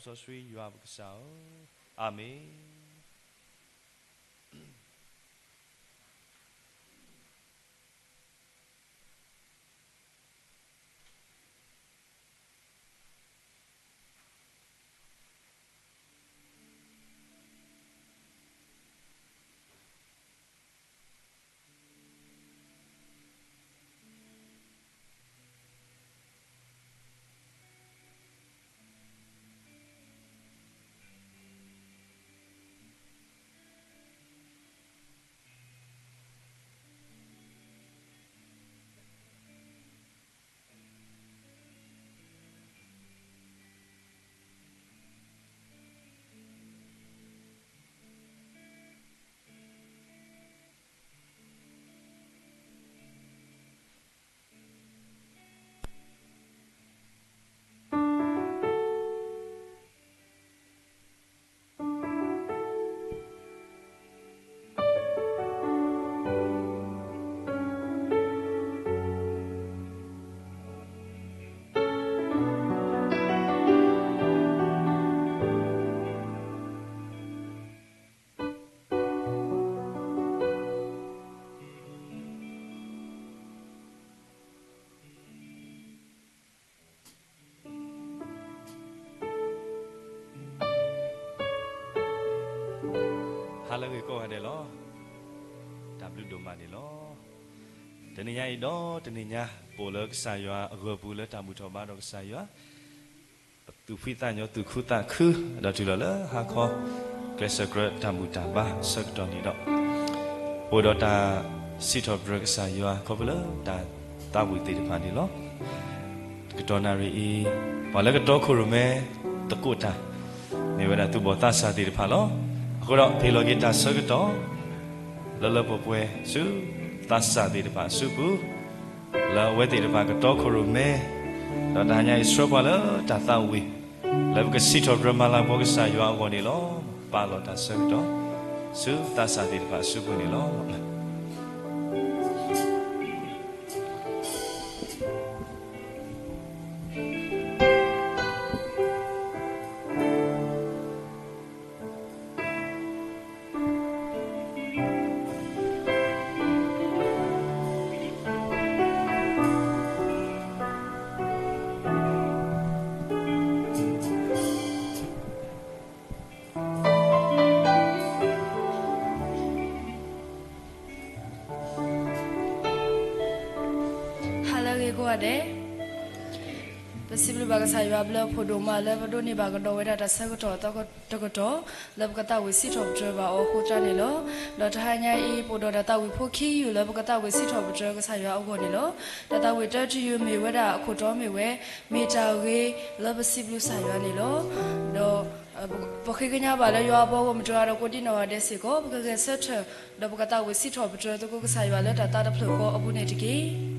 စီဆှံယွၤပကစၢ်ဧၢ, အၤမ့ၣ်. ဟါလၢအဂ့ၤကိးဂၤဒဲးလီၤ. တၢ်ဘျုးဒိၣ်မးန့ၣ်လီၤ. တနံၤညါအံၤဒီးတနံၤညါ ပအိၣ်လၢကစၢ်ယွၤအဂီၢ်ပူၤလၢတၢ်ဘူၣ်ထီၣ်ဘါဒီးကစၢ်ယွၤ ပသူၣ်ဖှံသးညီသူၣ်ခုသးခု ဒီးတုၤလီၤလၢဟါခီ ကျဲးစၢးကြၢးတၢ်ဘူၣ်တၢ်ဘါအဆၢကတီၢ်န့ၣ်ဒီး ပအိၣ်ဒီးတၢ်စံးထီၣ်ပတြၢၤကစၢ်ယွၤ ခီဖျိလၢတၢ်သးဝံၣ်သ့ၣ်တဖၣ်န့ၣ်လီၤ. တကတီၢ်နၣ်ရံၣ်အံၤ ပှၤလၢကတီခိၣ်ရိၣ်မဲသကိးတၢ် မ့ၢ်ဝဲဒၣ်သူၣ်ဘီၣ်သးစၢ်သ့ၣ်တဖၣ်လီၤ. အဃိဒီး ပဟ့ၣ်လီၤက့ၤတၢ်ဆၢကတီၢ် လၢလၢပှဲၤပှဲၤဆူ သးစၢ်သ့ၣ်တဖၣ်အစုပူၤ လၢအဝဲသ့ၣ်တဖၣ်ကတီခိၣ်ရိၣ်မဲ ဒီးတဟါညါအံၤဆှၢပှၤလၢတၢ်သးဝံၣ် လၢပကစံးထီၣ်ပတြၢၤမၤလၤကပီၤကစၢ်ယွၤအဂီၢ်န့ၣ်လီၤ. ပာ်လီၤတၢ်ဆၢကတီၢ် ဆူသးစၢ်သ့ၣ်တဖၣ်အစုပူၤန့ၣ်လီၤ. ဟါလၢအဂ့ၤကိးဂၤဒဲး, ပစံးဘျုးဘၣ်ကစၢ်ယွၤအဘျုးအဖှိၣ်ဒိၣ်မးလၢ ပဒိးန့ၢ်ဘၣ်ကဒီးဝဲဒၣ်တၢ်ဆၢကတီၢ်အသီတကတီၢ် လၢပကသးဝံၣ်စံးထီၣ်ပတြၢၤဘၣ်အီၤအဃိသတးန့ၣ်လီၤ. ဒီးတဟါညါအံၤ ပအိၣ်ဒီးတၢ်သးဝံၣ်ဖိခံယုၢ်လၢပကသးဝံၣ်စံးထီၣ်ပတြၢၤကစၢ်ယွၤအဂီၢ်န့ၣ်လီၤ. တၢ်သးဝံၣ်တၢတယုၢ်မ့ၢ်ဝဲဒၣ်အခိၣ်တီမ့ၢ်ဝဲ မ့ၢ်တၢ်ဂ့ၤလၢပစံးဘျုးကစၢ်ယွၤန့ၣ်လီၤ. ဒီး ပဃ့ကညးဘၣ်လၢယွၤအဘီအမုၢ်တဂၤဒီးကိးဒံနီၢ်ဂၤဒဲးစ့ၢ်ကီး ပကဂဲၤဆၢထၢၣ် ဒီးပကသးဝံၣ်စံးထီၣ်ပတြၢၤသကိးကစၢ်ယွၤလၢတၢ်သးတဖျၢၣ်ဃီအပူၤန့ၣ်တက့ၢ်.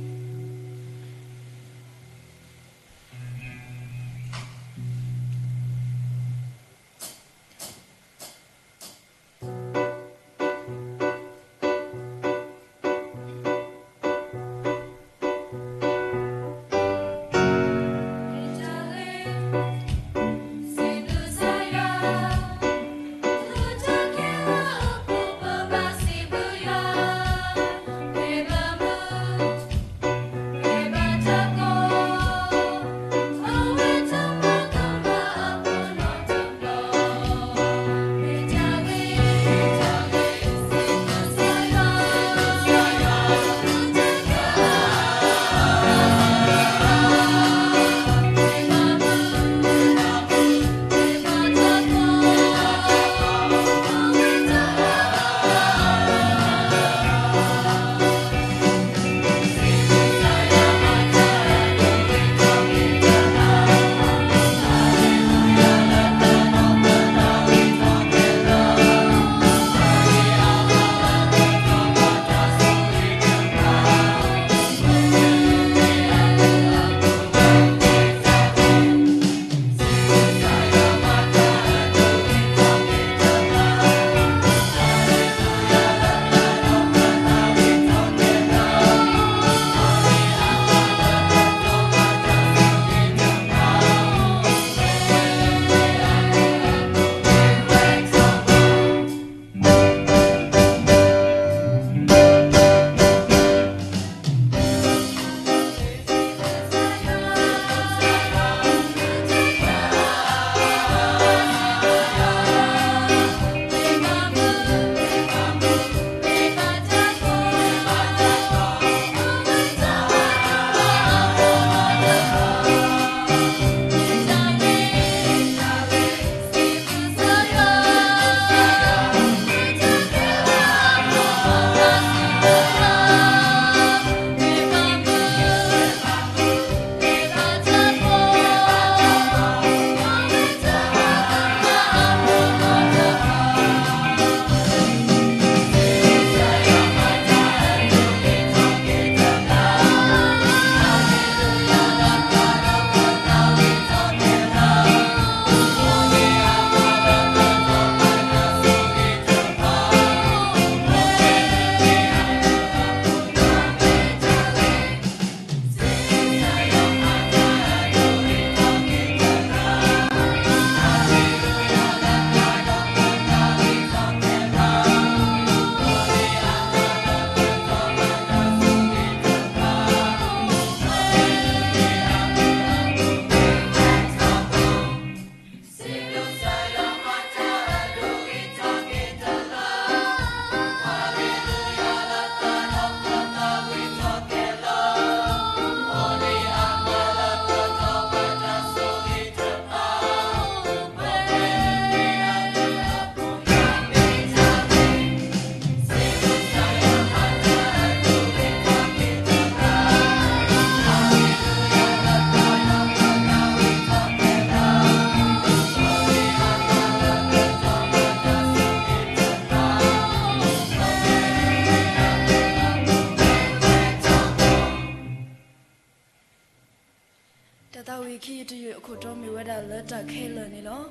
အခိၣ်တီမ့ၢ်ဝဲဒၣ်လၢတၢ်ခဲလၢာ်န့ၣ်လီၤ.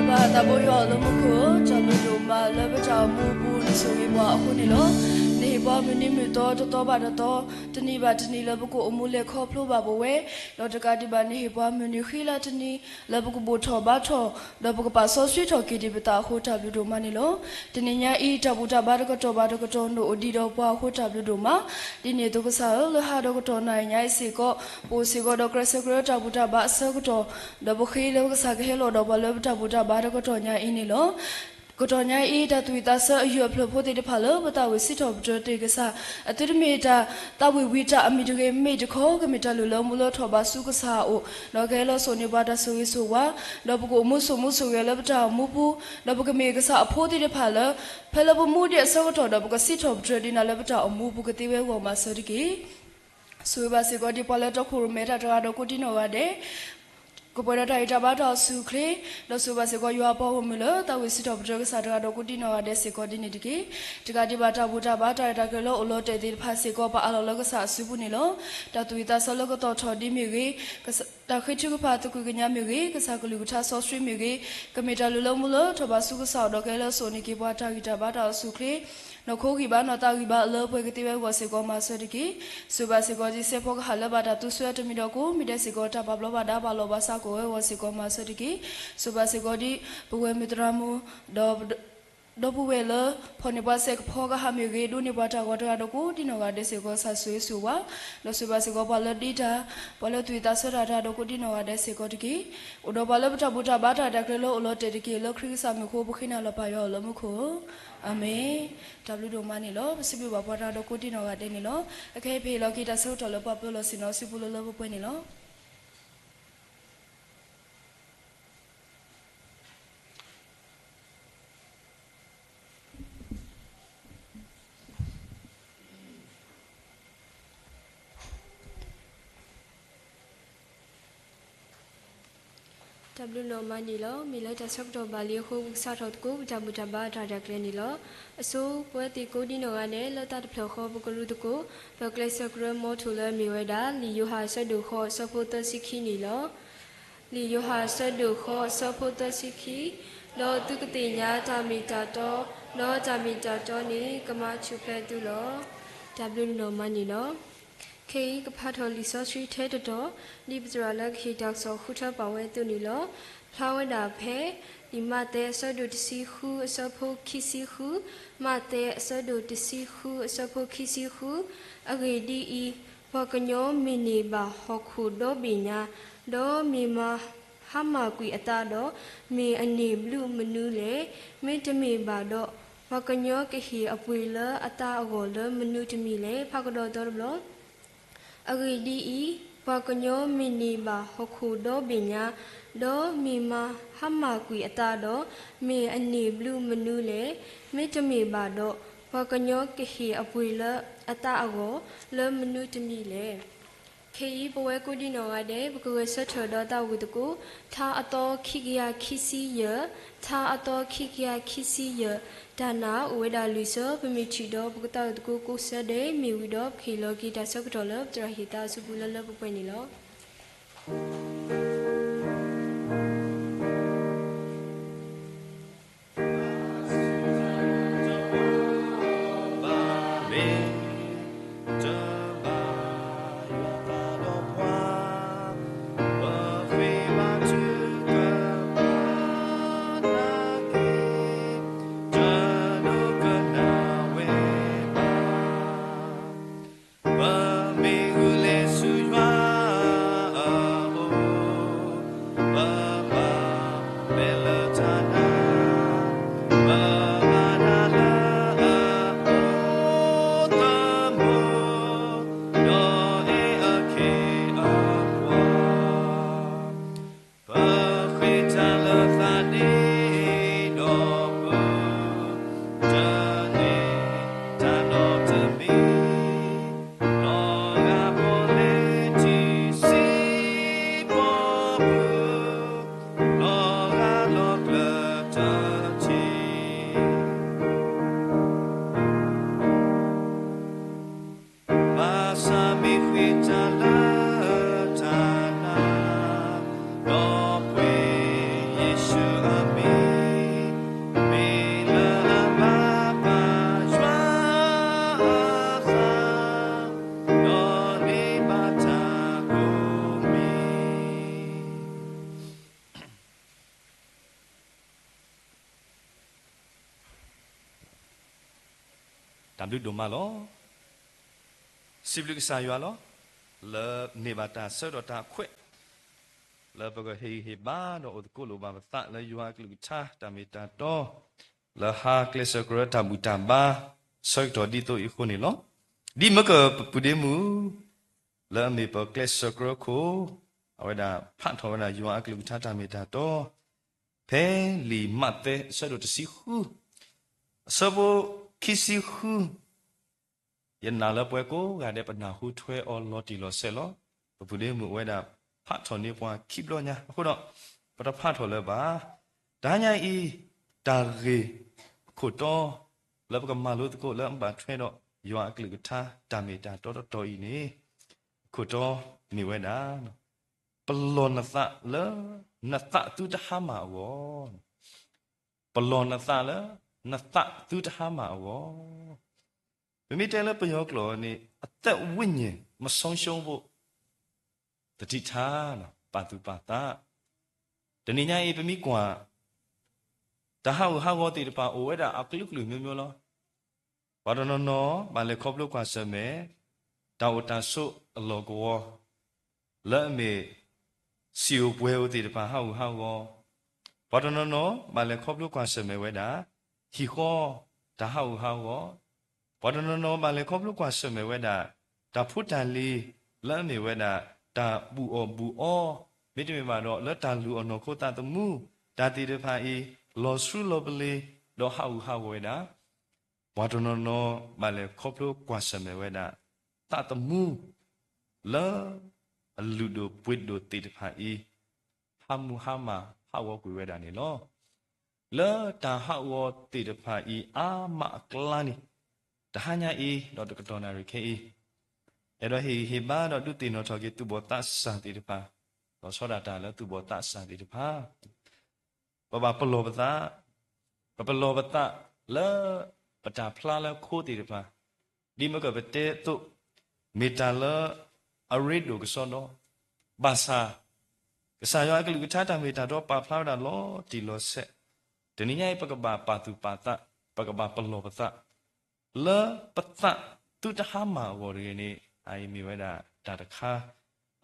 ပဘၣ်သးဘိယွၤလၢမူခိၣ်ဧၢ, တၢ်ဘျုးဒိၣ်မးလၢပတၢ်အိၣ်မူအပူၤ နဆိၣ်ဂ့ၤပှၤအဃိန့ၣ်လီၤ. နဟ့ၣ်ပှၤမုၢ်နံၤမုၢ်သီတသီဘၣ်တသီ, တနံၤဘၣ်တနံၤလၢပကအိၣ်မူလဲၤခီဖျိဘၣ်ပဝဲ, ဒီးတကးဒံးဘၣ် နဟ့ၣ်ပှၤမုၢ်နံၤဃံလၤတနံၤ လၢပကဘိၣ်ထီၣ်ဘါထီၣ်, ဒီးပကပာ်စီဆှံထီၣ်က့ၤဒံးပသးအဃိ တၢ်ဘျုးဒိၣ်မးန့ၣ်လီၤ. တနံၤညါအံၤ တၢ်ဘူၣ်တၢ်ဘါတကတီၢ်ဘၣ်တကတီၢ် နအိၣ်ဒံးဒီးပှၤအဃိ တၢ်ဘျုးဒိၣ်မး. ဒ်န့ၣ်အသိးကစၢ်ဧၢ, လၢဟါဒီးကတီၢ်နၣ်ရံၣ်ညါအံၤစ့ၢ်ကီး ပအိၣ်စ့ၢ်ကီးဒီးကျဲးစၢးကရၢတၢ်ဘူၣ်တၢ်ဘါအဆၢကတီၢ်, ဒီးပဃ့လၢပကစၢ်ကဟဲလီၤဒီးပှၤလၢပတၢ်ဘူၣ်တၢ်ဘါတကတီၢ်ညါအံၤန့ၣ်လီၤ. ကတီၢ်ညါအံၤ တၢ်သူၣ်ဝံၣ်သးဆၢအယုၢ်အဖျၢၣ်ဖိသ့ၣ်တဖၣ်လၢ ပသးဝံၣ်စံးထီၣ်ပတြၢၤတ့ၢ်ကစၢ်, အသုတမ့ၢ်တၢ်သးဝံၣ်ဝံၤတၢ်အမံၤတဂ့ၤ, မ့ၢ်တခီ ကမ့ၢ်တၢ်လုၢ်လၢမူလၢထီၣ်ဘးဆူကစၢ်အအိၣ်, ဒီးကဟဲလီၤစိာ်န့ၢ်ပှၤတၢ်ဆိၣ်ဂ့ၤဆိၣ်ဝါ, ဒီးပကအိၣ်မူစိာ်မူဆိၣ်ဂ့ၤလၢပတၢ်အိၣ်မူပူၤ, ဒီးပကမ့ၢ်ကစၢ်အဖိသ့ၣ်တဖၣ်လၢ ဖဲလၢပမူဒံးအဆၢကတီၢ်ဒီး ပကစံးထီၣ်ပတြၢၤဒံးနၤလၢပတၢ်အိၣ်မူပူၤကသ့ဝဲဂီၢ်မးစၢၤတက့ၢ်. ဆိၣ်ဂ့ၤဘၣ်စ့ၢ်ကီးဒံးပှၤလၢတီခိၣ်ရိၣ်မဲတၢ်တဂၤဒီးကိးဒံနီၢ်ဂၤဒဲး, ကပှဲၤဒီးတၢ်ဂံၢ်တၢ်ဘါတၢ်အိၣ်ဆူၣ်အိၣ်ချ့, ဒီးဆိၣ်ဂ့ၤဘၣ်စ့ၢ်ကီးယွၤအပှၤဂီၢ်မုၢ်လၢ သးဝံၣ်စံးထီၣ်ပတြၢၤကစၢ်တဂၤဒီးကိးဒ်နီၢ်ဂၤဒဲးစ့ၢ်ကီးဒ်န့ၣ်တက့ၢ်. တကးဒံးဘၣ်တၢ်ဘူၣ်တၢ်ဘါတၢ်ရဲၣ်တၢ်ကျဲၤလၢအိၣ်လီၤတဲာ်သ့ၣ်တဖၣ်စ့ၢ်ကီး ပအးလီၤလၢကစၢ်အစုပူၤန့ၣ်လီၤ. တၢ်သူၣ်ဝံၣ်သးဆၢလၢကသီၣ်ထီၣ်ဒ်မ့ၢ်ဂ့ၤ, တၢ်ဃ့ထုကဖၣ်သကွံာ်ကညးမ့ၢ်ဂ့ၤ, ကစၢ်ကလုၢ်ကထါစီဆှံမ့ၢ်ဂ့ၤ, ကမ့ၢ်တၢ်လုၢ်လၢမူလၢထီၣ်ဘးဆူကစၢ်အအိၣ်ဒီးကဟဲလၢအစိၣ်န့ၣ်က့ၤပှၤတၢ်ဂံၢ်တၢ်ဘါတၢ်အိၣ်ဆူၣ်အိၣ်ချ့, နီၢ်ခိဂံၢ်ဘါနီၢ်သးဂံၢ်ဘါအလၢပှဲၤကသ့ဝဲအဂီၢ်စ့ၢ်ကီးမၤစၢၤတက့ၢ်. ဆိၣ်ဂ့ၤဘၣ်စ့ၢ်ကီးတံၤစဲးဖီကဟၣ်လၢဘၣ်တၢ်သူစၢၤတမံၤဒီးကိးမံၤဒဲးစ့ၢ်ကီး တၢ်ပာ်ဘျီဘၣ်ဒါပာ်လီၤဘၣ်စးကီးဝဲအဂီၢ်စ့ၢ်ကီးမၤစၢၤတက့ၢ်. ဆိၣ်ဂ့ၤဘၣ်စ့ၢ်ကီးဒ်ပဝဲမုၢ်သရၣ်မုၣ် ဒီပုၢ်ဝဲၢ်လၢ ဖီၣ်န့ၢ်ပှၤစဲးကဖီကဟၣ်မ့ၢ်ဂ့ၤ, ဒိးန့ၢ်ပှၤတၢ်ဂီၤတဂၤဒီးကိးဒ်နီၢ်ဂၤဒဲးစ့ၢ်ကီး ကစၢ်ဆိၣ်ဂ့ၤဆိၣ်ဝါ, ဒီးဆိၣ်ဂ့ၤဘၣ်စ့ၢ်ကီးပှၤလၢဒ့တၢ်, ပှၤလၢသူၣ်ဝံၣ်သးဆၢတၢ်တဂၤဒီးကိးဒ်နီၢ်ဂၤဒဲးစ့ၢ်ကီးတက့ၢ်. အိၣ်ဒီးပှၤလၢပတၢ်ဘူၣ်တၢ်ဘါတၢ်ရဲၣ်တၢ်ကျဲၤလၢအိၣ်လီၤတဲာ်တက့ၢ်. လၢခရံာ်ကစၢ်မံၤအဃိ ပဃ့နၤလီၤပၢ်ယွၤအိၣ်လၢမူခိၣ်ဧၢ, အၤမ့ၣ်. တၢ်ဘျုးဒိၣ်မးန့ၣ်လီၤ. ပစံးဘျုးဘၣ်ပှၤတဂၤဒီးကိးဒ်နီၢ်ဂၤဒဲးန့ၣ်လီၤ. အခဲအံၤပဟ့ၣ်လီၤက့ၤတၢ်ဆၢကတီၢ်လၢပှၤပၢလီၤဆ့ၣ်နီၤစုပူၤလၢလၢပှဲၤပှဲၤန့ၣ်လီၤ. တၢ်ဘျုးဒိၣ်မးန့ၣ်လီၤ. မ့ၢ်လၢတၢ်ဆၢကတီၢ်ဘၣ်လံအဃိ ပကစးထီၣ်သကိးပတၢ်ဘူၣ်တၢ်ဘါတၢ်ရဲၣ်တၢ်ကျဲၤန့ၣ်လီၤ. အဆိ ပဝဲသ့ၣ်ကိးဒ်နီၢ်ဂၤဒဲး လၢတၢ်တဖျၢၣ်ဃီ ပကရူၢ်သကိး ပကျဲးစၢးကရၢ motto လၢအမ့ၢ်ဝဲဒၣ် လံာ်ယိၤဟၣ်အဆၢဒိၣ်ဃိးအဆၢဖိသၢဆံခံန့ၣ်လီၤ. လံာ်ယိၤဟၣ်အဆၢဒိၣ်ဃိးအဆၢဖိသၢဆံခံ, ဒီးသုကသ့ၣ်ညါတၢ်မ့ၢ်တၢ်တီ, ဒီးတၢ်မ့ၢ်တၢ်တီန့ၣ် ကမၤဆူၣ်ဖျဲးသုလီၤ. တၢ်ဘျုးဒိၣ်မးန့ၣ်လီၤ. ခဲအံၤကဖးထီၣ်လံာ်စီဆှံထဲတတီၤ, ဒ်ပသရၣ်လၢကဟ့ၣ်တၢ်ကစီၣ်ဃုထၢပာ်ဝဲအသိးန့ၣ်လီၤ. ဖျါဝဲဒၣ်ဖဲ လံာ်မးသဲအဆၢဒိၣ်တဆံဃု အဆၢဖိခံဆံဃု, မးသဲအဆၢဒိၣ်တဆံဃု အဆၢဖိခံဆံဃု, အဂ့ၢ်ဒ်အံၤ, ပှၤကညီမ့ၢ်န့ၢ်ဘၣ်ဟီၣ်ခိၣ်ဒီဘ့ၣ်ညါ, ဒီးမ့ၢ်မၤဟါမၢ်ကွံာ်အသးဒီး, မ့ၢ်အန့ၢ်ဘျုးမနုၤလဲၣ်. မ့တမ့ၢ်ဘၣ်ဒီး, ပှၤကညီကဟ့ၣ်အပှ့ၤလၢအသးအဂီၢ်လၢမနုၤတမံၤလဲၣ်. ဖးကဒီးသီတဘျီ အဂ့ၢ်ဒ်အံၤ, ပှၤကညီမ့ၢ်န့ၢ်ဘၣ်ဟီၣ်ခိၣ်ဒီဘ့ၣ်ညါ, ဒီးမ့ၢ်မၤဟါမၢ်ကွံာ်အသးဒီး, မ့ၢ်အန့ၢ်ဘျုးမနုၤလဲၣ်. မ့တမ့ၢ်ဘၣ်ဒီး, ပှၤကညီကဟ့ၣ်အပှ့ၤလၢအသးအဂီၢ် လၢမနုၤတမံၤလဲၣ်. ခဲအံၤပဝဲကိးဒံနီၢ်ဂၤဒဲး ပကဂဲၤဆၢထၢၣ်ဒီးသးဝံၣ်သကိး ထါအသီခံကယၤခံဆံယဲၢ်, ထါအသီခံကယၤခံဆံယဲၢ်, တၢ်နာ်အိၣ်ဝဲဒၣ်လွံၢ်ဆၢ, ပမ့ၢ်ထံၣ်ဒီးပကသးဝံၣ်သကိးကိးဆၢဒဲး မ့ၢ်ဝံၤဒီး ပကဟ့ၣ်လီၤက့ၤတၢ်ဆၢကတီၢ်လၢပသရၣ်ဟ့ၣ်သးအစုပူၤလၢလၢပှဲၤပှဲၤန့ၣ်လီၤ. ပမ့ၢ်ဂုာ်လဲၤဆူယွၤအအိၣ်, ပဘၣ်လဲၤလၢတၢ်နာ်, ပဘၣ်နာ်လၢအအိၣ်သမိး, ဒီးအဲၣ်အက့ၢ်အပှၤ ပဃ့တၢ်လၢသးဒ့ဒီးပူၤ, တန့ၢ်တၢ်နီတမံၤ, လီၤဂာ်ပီၣ်လဲၣ်တဆံပီၣ်ပူၤ, လီၤဂာ်လီၤကျၢၤတထံၣ် ဘၣ်ဆၣ်မ့ၢ်ဃ့တၢ်လၢတၢ်နာ်, ဒီးပှ့ၤယ့ၣ်ၡူးအမံၤ, မ့ၢ်လၢအဘၣ်ဘၣ်ယွၤအသး, ဒီးန့ၢ်ဘၣ်တၢ်ကိးမံၤ တၢ်ဘျုးဒိၣ်မးလီၤ. စံးဘျုးကစၢ်ယွၤလီၤ. လၢန့ၢ်ဘၣ်တၢ်ဆၢကတီၢ်တၢ်ခွဲး, လၢပကဟ့ၣ်ဂံၢ်ဟ့ၣ်ဘါဒီးအိၣ်သကိးလိာ်ဘၣ်ပသးလၢယွၤအကလုၢ်ကထါတၢ်မ့ၢ်တၢ်တီ, လၢဟါကျဲးစၢးကရၢတၢ်ဘူၣ်တၢ်ဘါ ဆၢကတီၢ်ဒ်သိးအံၤအဃိန့ၣ်လီၤ. ဒ်မ့ၢ်ကပပုၢ်ဒ့မုၣ် လၢအမ့ၢ်ပကျဲးစၢးကရၢခိၣ်, အဝဲဒၣ်ဖးထီၣ်ဝဲဒၣ်ယွၤအကလုၢ်ကထါတၢ်မ့ၢ်တၢ်တီ, ဖဲလံာ်မးသဲအဆၢဒိၣ်တဆံဃု, အဆၢဖိခံဆံဃု, ယနာ်လၢပဝဲကိးဂၤဒဲးပနၢ်ဟူထွဲအီၤလီၤတံၢ်လီၤဆဲးလီၤ. ပပုၢ်ဒ့မုၣ်အိၣ်ဝဲဒၣ် ဖးထီၣ်န့ၢ်ပှၤခံဘျီညါ. အဃိဒီး ပတဖးထီၣ်လၢၤဘၣ်. တဟါညါအံၤ တၢ်ဂ့ၢ်အခိၣ်တီ လၢပကမၤလိသကိးလၢအဘၣ်ထွဲဒီး ယွၤအကလုၢ်ကထါတၢ်မ့ၢ်တၢ်တီတတီၤအံၤန့ၣ် အခိၣ်တီမ့ၢ်ဝဲဒၣ် ပလီၢ်နသးလၢ နသးသုတဟါမၢ်အဂီၢ်, ပလီၢ်နသးလၢ နသးသုတဟါမၢ်အဂီၢ်. ပမ့ၢ်တဲလၢပယီၤကျိာ်န့ၣ် အသက်ဝိညာဉ် မဆုံးရှုံးဖို့ သတိထား ပာ်သူၣ်ပာ်သး. တနံၤညါအံၤ ပမ့ၢ်ကွၢ် တၢ်ဟးဂူာ်ဟးဂီၤသ့ၣ်တဖၣ် အိၣ်ဝဲဒၣ်အကလုာ်ကလုာ်မျိုးမျိုးလီၤ. ပှၤတနီၤနီၤ ဘၣ်လဲၤခီဖျိကွၢ်ဆၢၣ်မဲာ် တၢ်အိၣ်တၢ်ဆိးအလီၢ်ကဝီၤ လၢအမ့ၢ် စံာ်အိၣ်ပှဲၤအိၣ်သ့ၣ်တဖၣ်ဟးဂူာ်ဟးဂီၤ, ပှၤတနီၤနီၤ ဘၣ်လဲၤခီဖျိကွၢ်ဆၢၣ်မဲာ်ဝဲဒၣ် ဟံၣ်ဃီ တၢ်ဟးဂူာ်ဟးဂီၤ, ပှၤတနီၤနီၤ ဘၣ်လဲၤခီဖျိကွၢ်ဆၢၣ်မဲာ်ဝဲဒၣ် တၢ်ဖိတၢ်လံၤ လၢအမ့ၢ်ဝဲဒၣ် တၢ်ဘူၣ်အီၣ်ဘူၣ်အီ, မ့တမ့ၢ်ဘၣ်ဒီး လၢတၢ်လူၤအီၣ်နီၢ်ခိသးသမူ တၢ်သ့ၣ်တဖၣ်အံၤ လီၤဆှုလီၤပလ့ၤ ဒီးဟးဂူာ်ဟးဂီၤဝဲဒၣ် ပှၤတနီၤနီၤ ဘၣ်လဲၤခီဖျိကွၢ်ဆၢၣ်မဲာ်ဝဲဒၣ် သးသမူ လၢအလုၢ်ဒိၣ်ပှ့ၤဒိၣ်သ့ၣ်တဖၣ်အံၤ ဟးမူဟးမၢ်ဟးဂီၤကွံာ်ဝဲဒၣ်န့ၣ်လီၤ. လၢတၢ်ဟးဂီၤသ့ၣ်တဖၣ်အံၤ အါမးအကျါန့ၣ် တဟါညါအံၤ ဒီးတကတီၢ်နၣ်ရံၣ်ခဲအံၤ အဲၣ်ဒိးဟ့ၣ်ဂံၢ်ဟ့ၣ်ဘါဒီးဒုးသ့ၣ်နီၣ်ထီၣ်က့ၤသူၣ်ဘီၣ်သးစၢ်သ့ၣ်တဖၣ်, လီၤဆီဒၣ်တၢ်လၢသူၣ်ဘီၣ်သးစၢ်သ့ၣ်တဖၣ် ပဘၣ်ပလီၢ်ပသး, ပပလီၢ်ပသးလၢ ပတၢ်ဖျါလၢခိသ့ၣ်တဖၣ်, ဒ်မ့ၢ်ကပတဲအသိး, မ့ၢ်တၢ်လၢအရ့ဒိၣ်ကစီဒီ, ဘၣ်ဆၣ် ကစၢ်ယွၤအကလုၢ်ကထါတၢ်မ့ၢ်တၢ်တီပာ်ဖျါဝဲဒၣ်လီၤတံၢ်လီၤဆဲး, တနံၤညါအံၤ ပကဘၣ်ပာ်သူၣ်ပာ်သး, ပကဘၣ်ပလီၢ်ပသး လၢပသးသုတဟါမၢ်အဂီၢ်တဂ့ၤန့ၣ် အအံၤမ့ၢ်ဝဲဒၣ်တၢ်တခါ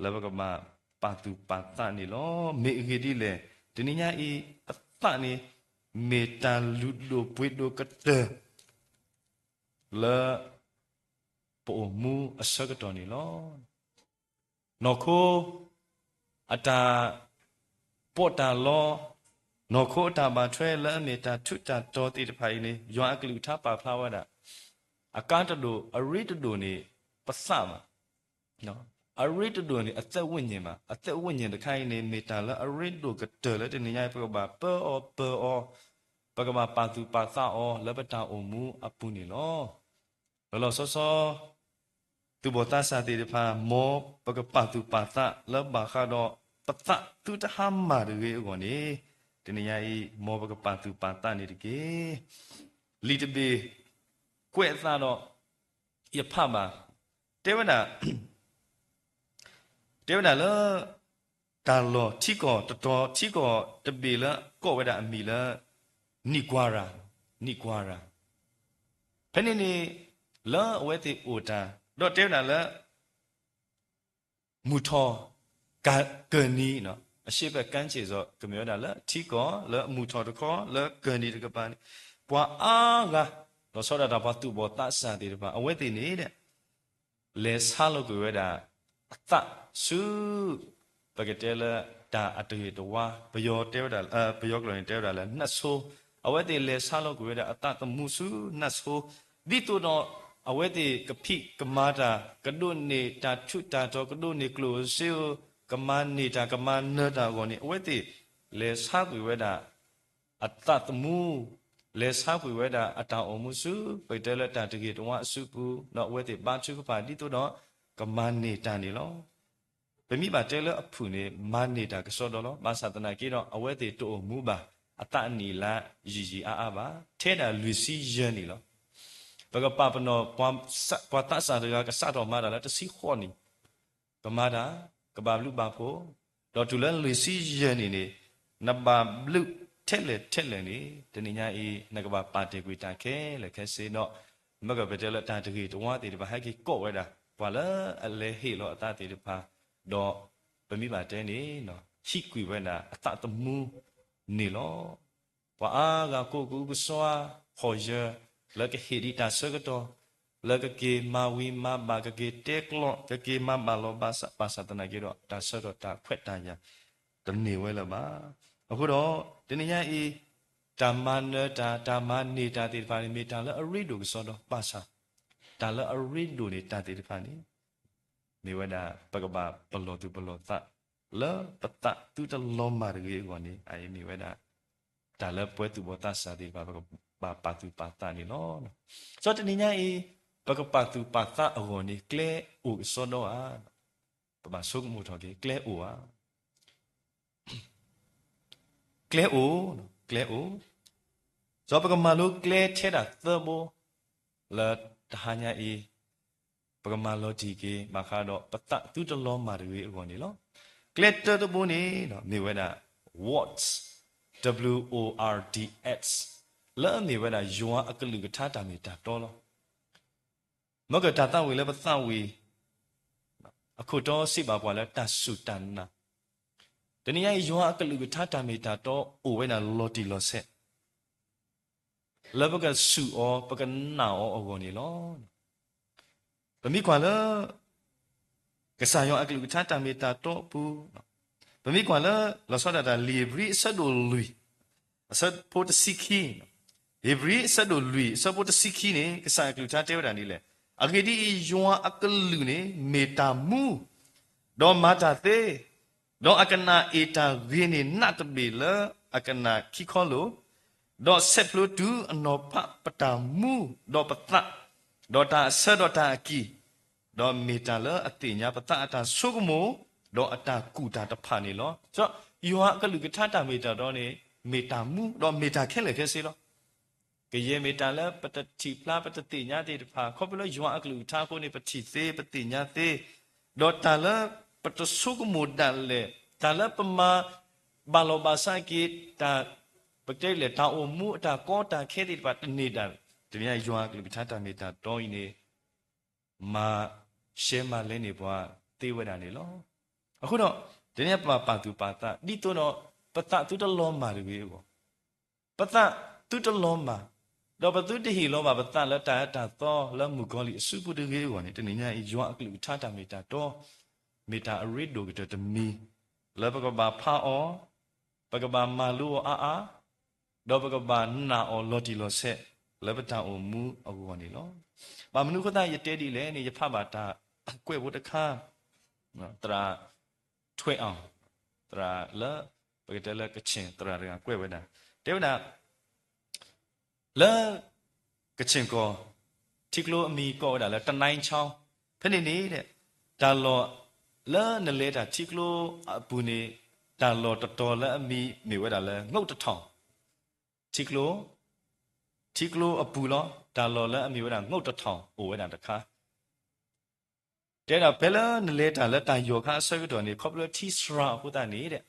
လၢပကဘၣ်ပာ်သူၣ်ပာ်သးန့ၣ်လီၤ. မ့ၢ်အဂ့ၢ်ဒ်လဲၣ်, တနံၤညါအံၤ ပသးန့ၣ် မ့ၢ်တၢ်လုၢ်ဒိၣ်ပှ့ၤဒိၣ်ကတၢၢ် လၢ ပအိၣ်မူအဆၢကတီၢ်န့ၣ်လီၤ. နီၢ်ခိ အတၢ်ပီးတၢ်လီ, နီၢ်ခိအတၢ်ဘၣ်ထွဲလၢအမ့ၢ်တၢ်ထူးတၢ်တီၤသ့ၣ်တဖၣ်အံၤန့ၣ် ယွၤအကလုၢ်ကထါပာ်ဖျါဝဲဒၣ် အကါတဒိၣ် အရ့တဒိၣ်န့ၣ် ပသးဘၣ်. အရ့တဒိၣ်န့ၣ် အသက်ဝိညာဉ်ဘၣ်. အသက်ဝိညာဉ်တခါအံၤန့ၣ် မ့ၢ်တၢ်လၢအရ့ဒိၣ်ကတၢၢ်လၢတနံၤညါအံၤ ပကဘၣ်ပၢအီၤပၢအီၤ, ပကဘၣ်ပာ်သူၣ်ပာ်သးအီၤလၢပတၢ်အိၣ်မူအပူၤန့ၣ်လီၤ. လီၤလီၤဆီဆီ သူၣ်ဘီၣ်သးစၢ်သ့ၣ်တဖၣ် မ်ပကပာ်သူၣ်ပာ်သးလၢဘၣ်ဃးဒီး ပသးသုတဟါမၢ်တဂ့ၤအဂီၢ်န့ၣ်, တနံၤညါအံၤ မ်ပကပာ်သူၣ်ပာ်သးန့ၣ်တက့ၢ်. လံာ်တဘ့ၣ် ကွဲးအသးဒီး ယဖးဘၣ်, တဲဝဲဒၣ် တဲဝဲဒၣ်လၢ တၢ်လီၢ်ထံကီၢ်တတီၤ ထံကီၢ်တဘ့ၣ်လၢကိးဝဲဒၣ်အမံၤလၢ နံၣ်ကွၢ်ရၤ, နံၣ်ကွၢ်ရၤ, ဖဲန့ၣ်န့ၣ် လၢအဝဲသ့ၣ်အိၣ်တၢ် ဒီးတဲဝဲဒၣ်လၢ မုၢ်ထီၣ် ကၢၢ်နံၤ, အရှေ့ဘက်ကမ်းခြေဆို ကမ့ၢ်ဝဲဒၣ်လၢထံကီၢ် လၢမုၢ်ထီၣ်တခီ လၢကၢၢ်နံၤတကပၤန့ၣ် ပှၤအါဂၤ လီၤဆီဒၣ်တၢ်ပှၤသူၣ်ဘီၣ်သးစၢ်သ့ၣ်တဖၣ် အဝဲသ့ၣ်န့ၣ် လဲၤဆါလီၤကွံာ်ဝဲဒၣ် အသးဆူ ပကတဲလၢ တၢ်အတဂ့ၤတဝါ, ပယီၤတဲဝဲဒၣ်, ပယီၤကျိာ်န့ၣ်တဲဝဲဒၣ်လၢ နၢ်ဆိ, အဝဲသ့ၣ်လဲၤဆါလီၤကွံာ်ဝဲဒၣ်အသးသမူဆူနၢ်ဆိ, ဒ်သိးဒီး အဝဲသ့ၣ်ကဖံးကမၤတၢ်, ကဒိးန့ၢ်တၢ်ထူးတၢ်တီၤ, ကဒိးန့ၢ်ကျိၣ်ဧိၤစ့ဧိၤ, ကမၤန့ၢ်တၢ်, ကမၤနၢၤတၢ်အဂီၢ်န့ၣ် အဝဲသ့ၣ်လဲၤဆါကွံာ်ဝဲဒၣ် အသးသမူ, လဲၤဆါကွံာ်ဝဲဒၣ်အတၢ်အိၣ်မူဆူ ပကတဲလၢတၢ်တဂ့ၤတဝါအစုပူၤ, ဒီးအဝဲသ့ၣ်ဘါထုကဖၣ်ဒ်သိးဒီး ကမၤန့ၢ်တၢ်န့ၣ်လီၤ. ပမ့ၢ်ဘၣ်တဲလၢအဖုၣ်န့ၣ် မၤန့ၢ်တၢ်ကစီဒီလီၤ. ဘၣ်ဆၣ်သနာ်က့ဒီး အဝဲသ့ၣ်တအိၣ်မူဘၣ် အသးနံၣ်လါယံာ်ယံာ်အါအါဘၣ်, ထဲဒၣ်လွံၢ်ဆံယဲၢ်နံၣ်လီၤ. ပကပာ်ပနီၣ် ပှၤသးစၢ်တဂၤ ကစးထီၣ်မၤတၢ်လၢတဆံဃိးနံၣ် ကမၤတၢ်, ကဘၣ်ဘျုးဘၣ်ဖှိၣ်, ဒီးတုၤလၢလွံၢ်ဆံယဲၢ်နံၣ်န့ၣ် နဘၣ်ဘျုးထဲလဲၣ်ထဲလဲၣ်န့ၣ် တနံၤညါအံၤ နကဘၣ်ပာ်တ့ၢ်ကွံာ်တၢ်ခဲလၢာ်ခဲဆ့ဒီး မ့ၢ်ကပတဲလၢတၢ်တဂ့ၤတဝါသ့ၣ်တဖၣ် ဟဲက့ၤကိးဝဲဒၣ် ပှၤလၢအလဲၤဟ့ၣ်လီၤအသးသ့ၣ်တဖၣ်, ဒီးပမ့ၢ်ဘၣ်တဲန့ၣ် ဟံးကွံာ်ဝဲဒၣ်အသးသမူန့ၣ်လီၤ. ပှၤအါဂၤကိးကဟုကစွါ ဟီၣ်ယၢၤ လၢကဟ့ၣ်ဒံးတၢ်ဆၢကတီၢ် လၢကက့ၤမၤဝံၤမၤဘၣ် ကက့ၤတဲကျီၢ် ကက့ၤမၤဘၣ်လီၤဘၣ်ဆၣ် ဘၣ်ဆၣ်သနာ်က့ဒီး တၢ်ဆၢကတီၢ်တၢ်ခွဲးတၢ်ယာ် တန့ၢ်ဝဲလၢၤဘၣ်. အဃိဒီး တနံၤညါအံၤ တၢ်မၤနၢၤတၢ် တၢ်မၤန့ၢ်တၢ်သ့ၣ်တဖၣ်န့ၣ် မ့ၢ်တၢ်လၢအရ့ဒိၣ်ကစီဒီ ဘၣ်ဆၣ် တၢ်လၢအရ့ဒိၣ်န့ၢ်တၢ်သ့ၣ်တဖၣ်န့ၣ် မ့ၢ်ဝဲဒၣ် ပကဘၣ်ပလီၢ်သူၣ်ပလီၢ်သး လၢပသးသုတလီၤမၢ်တဂ့ၤအဂီၢ်န့ၣ် အအံၤမ့ၢ်ဝဲဒၣ် တၢ်လၢပှၤသူၣ်ဘီၣ်သးစၢ်သ့ၣ်တဖၣ် ပကဘၣ်ပာ်သူၣ်ပာ်သးန့ၣ်လီၤ. ဒီးတနံၤညါအံၤ ပကပာ်သူၣ်ပာ်သးအဂီၢ်န့ၣ် ကျဲအိၣ်ကစီဒီဧါ. ပဘၣ်ဆိကမိၣ်ထီၣ်က့ၤ ကျဲအိၣ်ဧါ. ကျဲအိၣ်, ကျဲအိၣ်. ဒီးပကမၤလိကျဲထဲဒၣ်သၢဘိ လၢတဟါညါအံၤ ပကမၤလီၤတံၢ်က့ၤ ဘၣ်ဃးဒီးပသးသုတလီၤမၢ်တဂ့ၤအဂီၢ်န့ၣ်လီၤ. ကျဲတၢတဘိန့ၣ် မ့ၢ်ဝဲဒၣ် warts, W O R D S, လၢအမ့ၢ်ဝဲဒၣ်ယွၤအကလုၢ်ကထါတၢ်မ့ၢ်တၢ်တီလီၤ. မ်ကတၢ်သးဝံၣ်လၢပသးဝံၣ် အခိၣ်တီစံးဘၣ်ပှၤလၢတၢ်စူၢ်တၢ်နာ်, တနံၤညါအံၤ ယွၤအကလုၢ်ကထါတၢ်မ့ၢ်တၢ်တီအိၣ်ဝဲဒၣ်လီၤတံၢ်လီၤဆဲး လၢပကစူၢ်အီၤ ပကနာ်အီၤအဂီၢ်န့ၣ်လီၤ. ပမ့ၢ်ကွၢ်လၢ ကစၢ်ယွၤအကလုၢ်ကထါတၢ်မ့ၢ်တၢ်တီအပူၤ, ပမ့ၢ်ကွၢ်လၢ လီၤဆီဒၣ်တၢ် ဧ့ၤဘြံၤအဆၢဒိၣ်လွံၢ် အဆၢဖိတဆံခံ, ဧ့ၤဘြံၤအဆၢဒိၣ်လွံၢ် အဆၢဖိတဆံခံန့ၣ် ကစၢ်အကလုၢ်ကထါတဲဝဲဒၣ်ဒ်လဲၣ်. အဂ့ၢ်ဒ်အံၤ, ယွၤအကလုၢ်န့ၣ် မ့ၢ်တၢ်မူ, ဒီးမၤတၢ်သ့, ဒီးအကနၣ်အ့ၣ်တၢ်ဂ့ၤန့ၢ်နးတဘ့ၣ်လၢအကနၣ်ခံခီလိာ်, ဒီးဆဲးဖျိတုၤအနီၤဖးပတၢ်မူဒီးပသး, ဒီးတၢ်အဆၢဒီးတၢ်အကံၢ်, ဒီးမ့ၢ်တၢ်လၢအသ့ၣ်ညါပသးအတၢ်ဆိကမိၣ်, ဒီးအတၢ်ကူၣ်တၢ်တဖၣ်န့ၣ်လီၤ. ဒီးယွၤအကလုၢ်ကထါတၢ်မ့ၢ်တၢ်တီန့ၣ် မ့ၢ်တၢ်မူ, ဒီးမ့ၢ်တၢ်ခဲလၢာ်ခဲဆ့လီၤ. ကယဲၢ်မ့ၢ်တၢ်လၢပတထံၣ်ဖျါ ပတသ့ၣ်ညါသ့ၣ်တဖၣ် ခီဖျိလၢယွၤအကလုၢ်ကထါအဃိန့ၣ် ပထံၣ်သ့ ပသ့ၣ်ညါသ့, ဒီးတၢ်လၢပတဆိကမိၣ်ဒၣ်လဲာ် တၢ်လၢပမၤဘၣ်လီၤဘၣ်စးက့ၤ တၢ် ပကတဲလဲၣ် တၢ်အိၣ်မူအတၢ်ကီတၢ်ခဲသ့ၣ်တဖၣ်တန့ၢ်ဒၣ်, တနံၤညါယွၤအကလုၢ်ကထါတၢ်မ့ၢ်တၢ်တီအံၤန့ၣ် မၤရှဲမၤလဲန့ၢ်ပှၤသ့ဝဲဒၣ်န့ၣ်လီၤ. အဃိဒီး တနံၤညါပဘၣ်ပာ်သူၣ်ပာ်သး ဒ်သိးဒီး ပသးသုတလီၤမၢ်တဂ့ၤအဂီၢ်, ပသးသုတလီၤမၢ်, ဒီးပသုတဟ့ၣ်လီၤဘၣ်ပသးလၢတၢ်အၢတၢ်သီလၢမုၣ်ကီၤလံၢ်အစုပူၤတဂ့ၤအဂီၢ်န့ၣ် တနံၤညါအံၤ ယွၤအကလုၢ်ကထါတၢ်မ့ၢ်တၢ်တီ မ့ၢ်တၢ်အရ့ဒိၣ်ကတၢၢ်တမံၤ လၢပကဘၣ်ဖးအီၤ, ပကဘၣ်မၤလိအီၤအါအါ, ဒီးပကဘၣ်နာ်အီၤလီၤတံၢ်လီၤဆဲး လၢပတၢ်အိၣ်မူအဂီၢ်န့ၣ်လီၤ. ဘၣ်မနုၤအဃိသတးယတဲဒ်လဲၣ်န့ၣ် ယဖးဘၣ်တၢ်ကွဲးဖိတခါ, သရၣ်ထွဲးအီၤ, သရၣ်လၢ ပကတဲလၢကခ့ၣ်သရၣ်တဂၤကွဲးဝဲဒၣ်, တဲဝဲဒၣ် လၢကခ့ၣ်ကီၢ် ထံကျိအမံၤကိးဝဲဒၣ်လၢ တနံၤဆီ, ဖဲန့ၣ်န့ၣ် တၢ်လီၢ်လၢနလဲၤတၢ်ထံကျိအပူၤန့ၣ် တၢ်လီၢ်တတီၤလၢအမံၤမ့ၢ်ဝဲဒၣ်လၢ ငုတ်တထောင်, ထံကျိ, ထံကျိအပူၤလီၤ. တၢ်လီၢ်လၢအမ့ၢ်ဝဲဒၣ် ငုတ်တထောင် အိၣ်ဝဲဒၣ်တခါ တဲဒၣ်ဖဲလၢနလဲၤတၢ်လၢတၢ်ယီၢ်ခါအဆၢကတီၢ်န့ၣ် ခီဖျိထံစှၤအဃိသတးန့ၣ်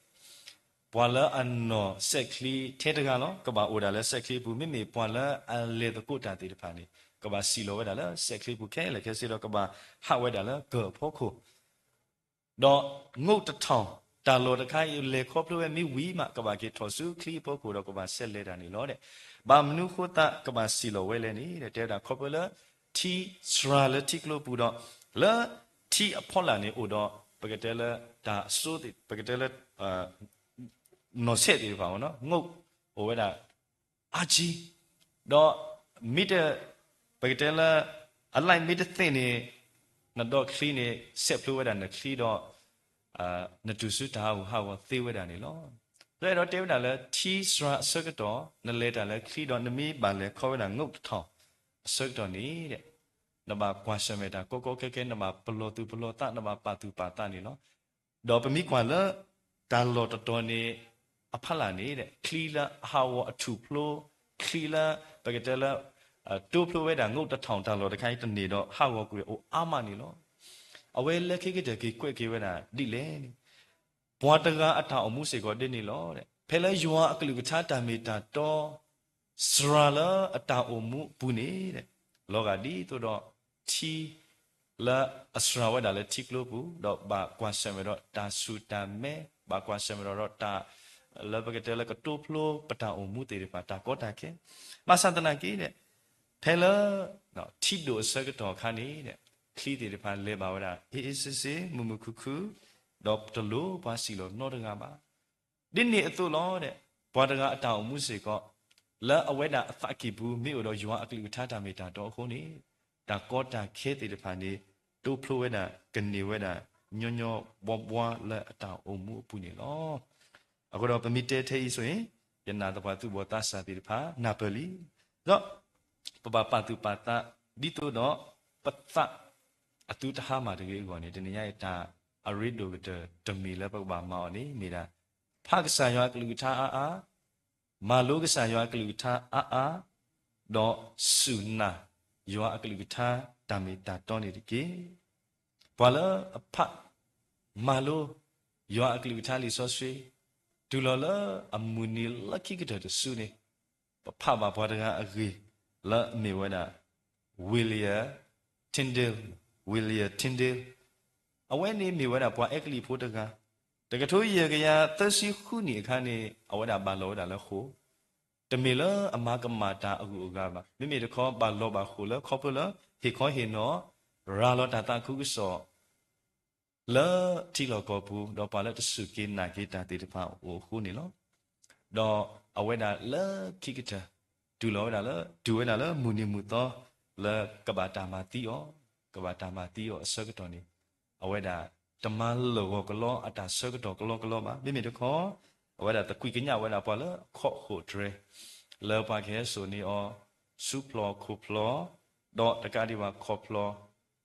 ပှၤလၢအနီၢ်စဲးချံထဲတဂၤလီၤ ကဘၣ်အိၣ်ဒၣ်လၢစဲးချံအပူၤ, မ့မ့ၢ်ပှၤလၢအလဲၤသကိးတၢ်သ့ၣ်တဖၣ်န့ၣ် ကဘၣ်စံၣ်လီၤဝဲဒၣ်လၢစဲးချံအပူၤခဲလၢာ်ခဲဆ့ဒီး ကဘၣ်ဟးဝဲဒၣ်လၢကၢၢ်အဖီခိၣ် ဒီး ငုတ်တထောင်, တၢ်လီၢ်တခါအံၤ လဲၤခီဖျိဝဲမ့ၢ်ဝံၤမး ကဘၣ်က့ၤထီၣ်ဆူချံအဖီခိၣ်ဒီး ကဘၣ်ဆဲးလဲၤတၢ်န့ၣ်လီၤ. ဘၣ်မနုၤအဃိသတး ကဘၣ်စံၣ်လီၤဝဲလဲၣ်န့ၣ် တဲဝဲဒၣ်ခီဖျိလၢ ထံစှၤလၢထံကျိပူၤဒီး လၢထံအဖီလာ်န့ၣ်အိၣ်ဒီး ပကတဲလၢ တၢ်အစိသ့ၣ် ပကတဲလၢ နီၢ်စဲးသ့ၣ်တဖၣ် ငုတ်အိၣ်ဝဲဒၣ် အါကံ, ဒီး မ့ၢ်တ ပကတဲလၢ အလဲမ့ၢ်တသ့ၣ်န့ၣ် နဒီးချံန့ၣ် ဆဲးဖျိဝဲဒၣ်နချံဒီး နတူၢ်ဆူတၢ်ဟးဂူာ်ဟးဂီၤသ့ဝဲဒၣ်န့ၣ်လီၤ. လၢအဲၣ်ဒိးတဲဝဲဒၣ်လၢ ထံစှၤအဆၢကတီၢ် နလဲၤတၢ်လၢချံဒီး နမ့ၢ်ဘၣ်လဲၤခီဝဲဒၣ် ငုတ်တထောင် အဆၢကတီၢ်န့ၣ် နဘၣ်ကွၢ်ဆၢၣ်မဲာ်တၢ်ကီကီခဲခဲ နဘၣ်ပလီၢ်သူၣ်ပလီၢ်သး နဘၣ်ပာ်သူၣ်ပာ်သးန့ၣ်လီၤ. ဒီးပမ့ၢ်ကွၢ်လၢ တၢ်လီၢ်တတီၤန့ၣ် အဖီလာ်န့ၣ် ချံလၢအဟးဂီၤအထူၣ်ဖျိ, ချံလၢ ပကတဲလၢ တိဖျိဝဲဒၣ် ငုတ်တထောင် တၢ်လီၢ်တခါအံၤ တန့ၢ်ဒီးဟးဂီၤကွံာ်အိၣ်အါမးန့ၣ်လီၤ. အဝဲလၢခံကတၢၢ်က့ၤကွဲးက့ၤဝဲဒၣ်ဒ်လဲၣ်န့ၣ် ပှၤတဂၤအတၢ်အိၣ်မူစ့ၢ်ကီးဒ်န့ၣ်လီၤ. ဖဲလၢယွၤအကလုၢ်ကထါတၢ်မ့ၢ်တၢ်တီ စှၤလၢအတၢ်အိၣ်မူအပူၤန့ၣ် လီၤဂာ်ဒ်သိးဒီး ထံလၢအစှၤဝဲဒၣ်လၢထံကျိပူၤ ဒီးဘၣ်ကွၢ်ဆၢၣ်မဲာ်ဒီးတၢ်ဆူၣ်တၢ်မဲာ်, ဘၣ်ကွၢ်ဆၢၣ်မဲာ်ဒီးတၢ် လၢပကတဲလၢကတိဖျိပတၢ်အိၣ်မူသ့ၣ်တဖၣ် တၢ်ကီတၢ်ခဲ, ဘၣ်ဆၣ်သနာ်က့ ဖဲလၢ ထံဒိၣ်အဆၢကတီၢ်အခါန့ၣ် ချံသ့ၣ်တဖၣ်လဲၤဘၣ်ဝဲဒၣ် အေးအေးဆေးဆေး မုာ်မုာ်ခုၣ်ခုၣ်, ဒီးတလိၣ်ပှၤစံၣ်လီၤနီတဂၤဘၣ်. ဒ်န့ၣ်အသိးလီၤ. ပှၤတဂၤအတၢ်အိၣ်မူစ့ၢ်ကီး လၢအဝဲဒၣ်အသးကံၢ်ပူၤ မ့ၢ်အိၣ်ဒီးယွၤအကလုၢ်ကထါတၢ်မ့ၢ်တၢ်တီအဃိန့ၣ် တၢ်ကီတၢ်ခဲသ့ၣ်တဖၣ်န့ၣ် တိဖျိဝဲဒၣ် ကန့ၢ်ဝဲဒၣ် ညီညီဘှီဘှီလၢအတၢ်အိၣ်မူအပူၤန့ၣ်လီၤ. အဃိဒီးပမ့ၢ်တဲထဲအံၤဆိအံၤ, ယနာ်သပှၢ်သူၣ်ဘီၣ်သးစၢ်သ့ၣ်တဖၣ်နၢ်ပၢၢ်လံ, ဒီးပဘၣ်ပာ်သူၣ်ပာ်သး ဒ်သိးဒီးပသးအသူတဟါမၢ်တဂ့ၤအဂီၢ်န့ၣ်, တနံၤညါအံၤတၢ်အရ့ဒိၣ်ကတၢၢ်တမံၤလၢပကဘၣ်မၤအီၤန့ၣ် မ့ၢ်ဒၣ် ဖးကစၢ်ယွၤအကလုၢ်ကထါအါအါ, မၤလိကစၢ်ယွၤအကလုၢ်ကထါအါအါ, ဒီးစူၢ်နာ်ယွၤအကလုၢ်ကထါတၢ်မ့ၢ်တၢ်တီန့ၣ်တက့ၢ်. ပှၤလၢအဖး မၤလိယွၤအကလုၢ်ကထါလံာ်စီဆှံ တုၤလီၤလၢအမုၢ်နံၤလၢခံကတၢၢ်တစုန့ၣ်, ပဖးဘၣ်ပှၤတဂၤအဂ့ၢ် လၢအမ့ၢ်ဝဲဒၣ် William Tyndale, William Tyndale, အဝဲန့ၣ်မ့ၢ်ဝဲဒၣ်ပှၤအဲကလံးဖိတဂၤ, တကထိယဲၢ်ကယၤသၢဆံဃုနံၣ်အခါန့ၣ် အဝဲဒၣ်ဘၣ်လီၤဝဲဒၣ်လၢဃိာ်, တမ့ၢ်လၢအမၤကမၣ်တၢ်အဂုၤအဂၤဘၣ်, မ့မ့ၢ်တခီဘၣ်လီၤဘၣ်ဃိာ်လၢခီဖျိလၢ ဟ့ၣ်ခီဟ့ၣ်နီၤ ရၤလီၤတၢ်သးခုကစီၣ် လၢထံလီၢ်ကီၢ်ပူၤ ဒီးပှၤလၢတစူၢ်က့ၤနာ်က့ၤတၢ်သ့ၣ်တဖၣ်အအိၣ်အဃိန့ၣ်လီၤ. ဒီးအဝဲဒၣ်လၢခံကတၢၢ် တုၤလီၤဝဲဒၣ်လၢ တုၤဝဲဒၣ်လၢမုၢ်နံၤမုၢ်သီ လၢကဘၣ်တၢ်မၤသံအီၤ, ကဘၣ်တၢ်မၤသံအီၤအဆၢကတီၢ်န့ၣ်, အဝဲဒၣ်တမၤလၢာ်ဂီၤကလီအတၢ်ဆၢကတီၢ်ကလီကလီဘၣ်. မ့မ့ၢ်တခီ အဝဲဒၣ်သကွံာ်ကညးဝဲဒၣ်ပှၤလၢအခီၣ်ခိၣ်တြဲၤ လၢပှၤကဟဲစိာ်န့ၢ်အီၤ ဆူဖျိးခိၣ်ဖျိး, ဒီးတကးဒံးဘၣ်ခီၣ်ဖျိး,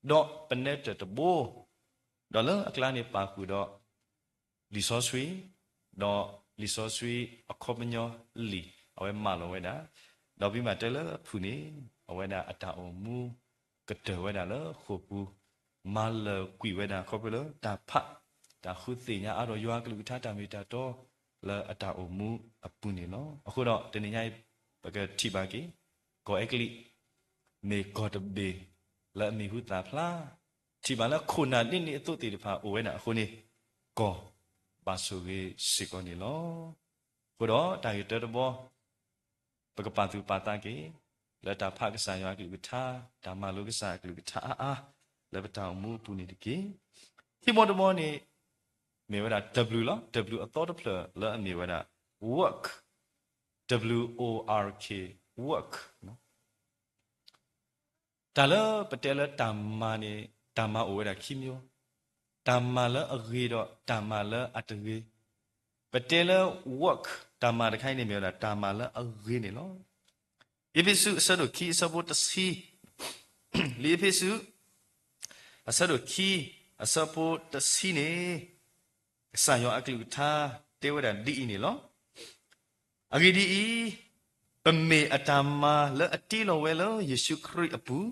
ဒီးပနဲတၢၢ်တဘိ, ဒီးလၢအကျါန့ၣ်ပာ်ဃုာ်ဒီး လံာ်စီဆှံ, ဒီးလံာ်စီဆှံအခီပညီလံာ် အဝဲမၢလီၤဝဲဒၣ်, ဒီးပမ့ၢ်တဲလၢဖုၣ်န့ၣ် အဝဲဒၣ်အတၢ်အိၣ်မူကတၢၢ်ဝဲဒၣ်လၢဃိာ်ပူၤ, မၤလၢာ်ကွံာ်ဝဲဒၣ်ခီဖျိလၢတၢ်ဖး, တၢ်ဃုသ့ၣ်ညါအါထီၣ်ယွၤအကလုၢ်ကထါတၢ်မ့ၢ်တၢ်တီ လၢအတၢ်အိၣ်မူအပူၤန့ၣ်လီၤ. အဃိဒီးတနံၤညါအံၤ ပကထံၣ်ဘၣ်က့ၤ ကီၢ်အဲကလံး မ့ၢ်ကီၢ်တဘ့ၣ်လၢအမံၤဟူသၣ်ဖျါ, ထံၣ်ဘၣ်လၢခိၣ်နၢ်ဒ်န့ၣ်အသိးသ့ၣ်တဖၣ်အိၣ်ဝဲဒၣ်အဃိန့ၣ်, ကီၢ်ဘၣ်ဆိၣ်ဂ့ၤစ့ၢ်ကီးန့ၣ်လီၤ. အဃိဒီးတၢ်ဂ့ၢ်တၢတဘီ ပကပာ်သူၣ်ပာ်သးက့ၤ လၢတၢ်ဖးကစၢ်ယွၤအကလုၢ်ကထါ, တၢ်မၤလိကစၢ်အကလုၢ်ကထါအါအါ လၢပတၢ်အိၣ်မူအပူၤန့ၣ်တက့ၢ်. ခံဘီတဘီန့ၣ် မ့ၢ်ဝဲဒၣ် W လီၤ. W အသီတဖျၢၣ်လၢအမ့ၢ်ဝဲဒၣ် work, W O R K, work. တၢ်လၢပတဲလၢတၢ်မၤန့ၣ် တၢ်မၤအိၣ်ဝဲဒၣ်ခံမျိုး, တၢ်မၤလၢအဂ့ၤဒီးတၢ်မၤလၢအတဂ့ၤ. ပတဲလၢ work တၢ်မၤတခါအံၤန့ၣ်မ့ၢ်ဝဲဒၣ်တၢ်မၤလၢအဂ့ၤန့ၣ်လီၤ. အ့းဖ့းစူး အဆၢဒိၣ်ခံ အဆၢဖိတဆံ, လံာ်အ့းဖ့းစူး အဆၢဒိၣ်ခံ အဆၢဖိတဆံန့ၣ် ကစၢ်ယွၤအကလုၢ်ကထါတဲဝဲဒၣ်ဒ်အံၤန့ၣ်လီၤ. အဂ့ၢ်ဒ်အံၤ, ပမ့ၢ်အတၢ်မၤလၢအတ့လီၤဝဲလၢယ့ၣ်ၡူးခရံာ်အပူၤ,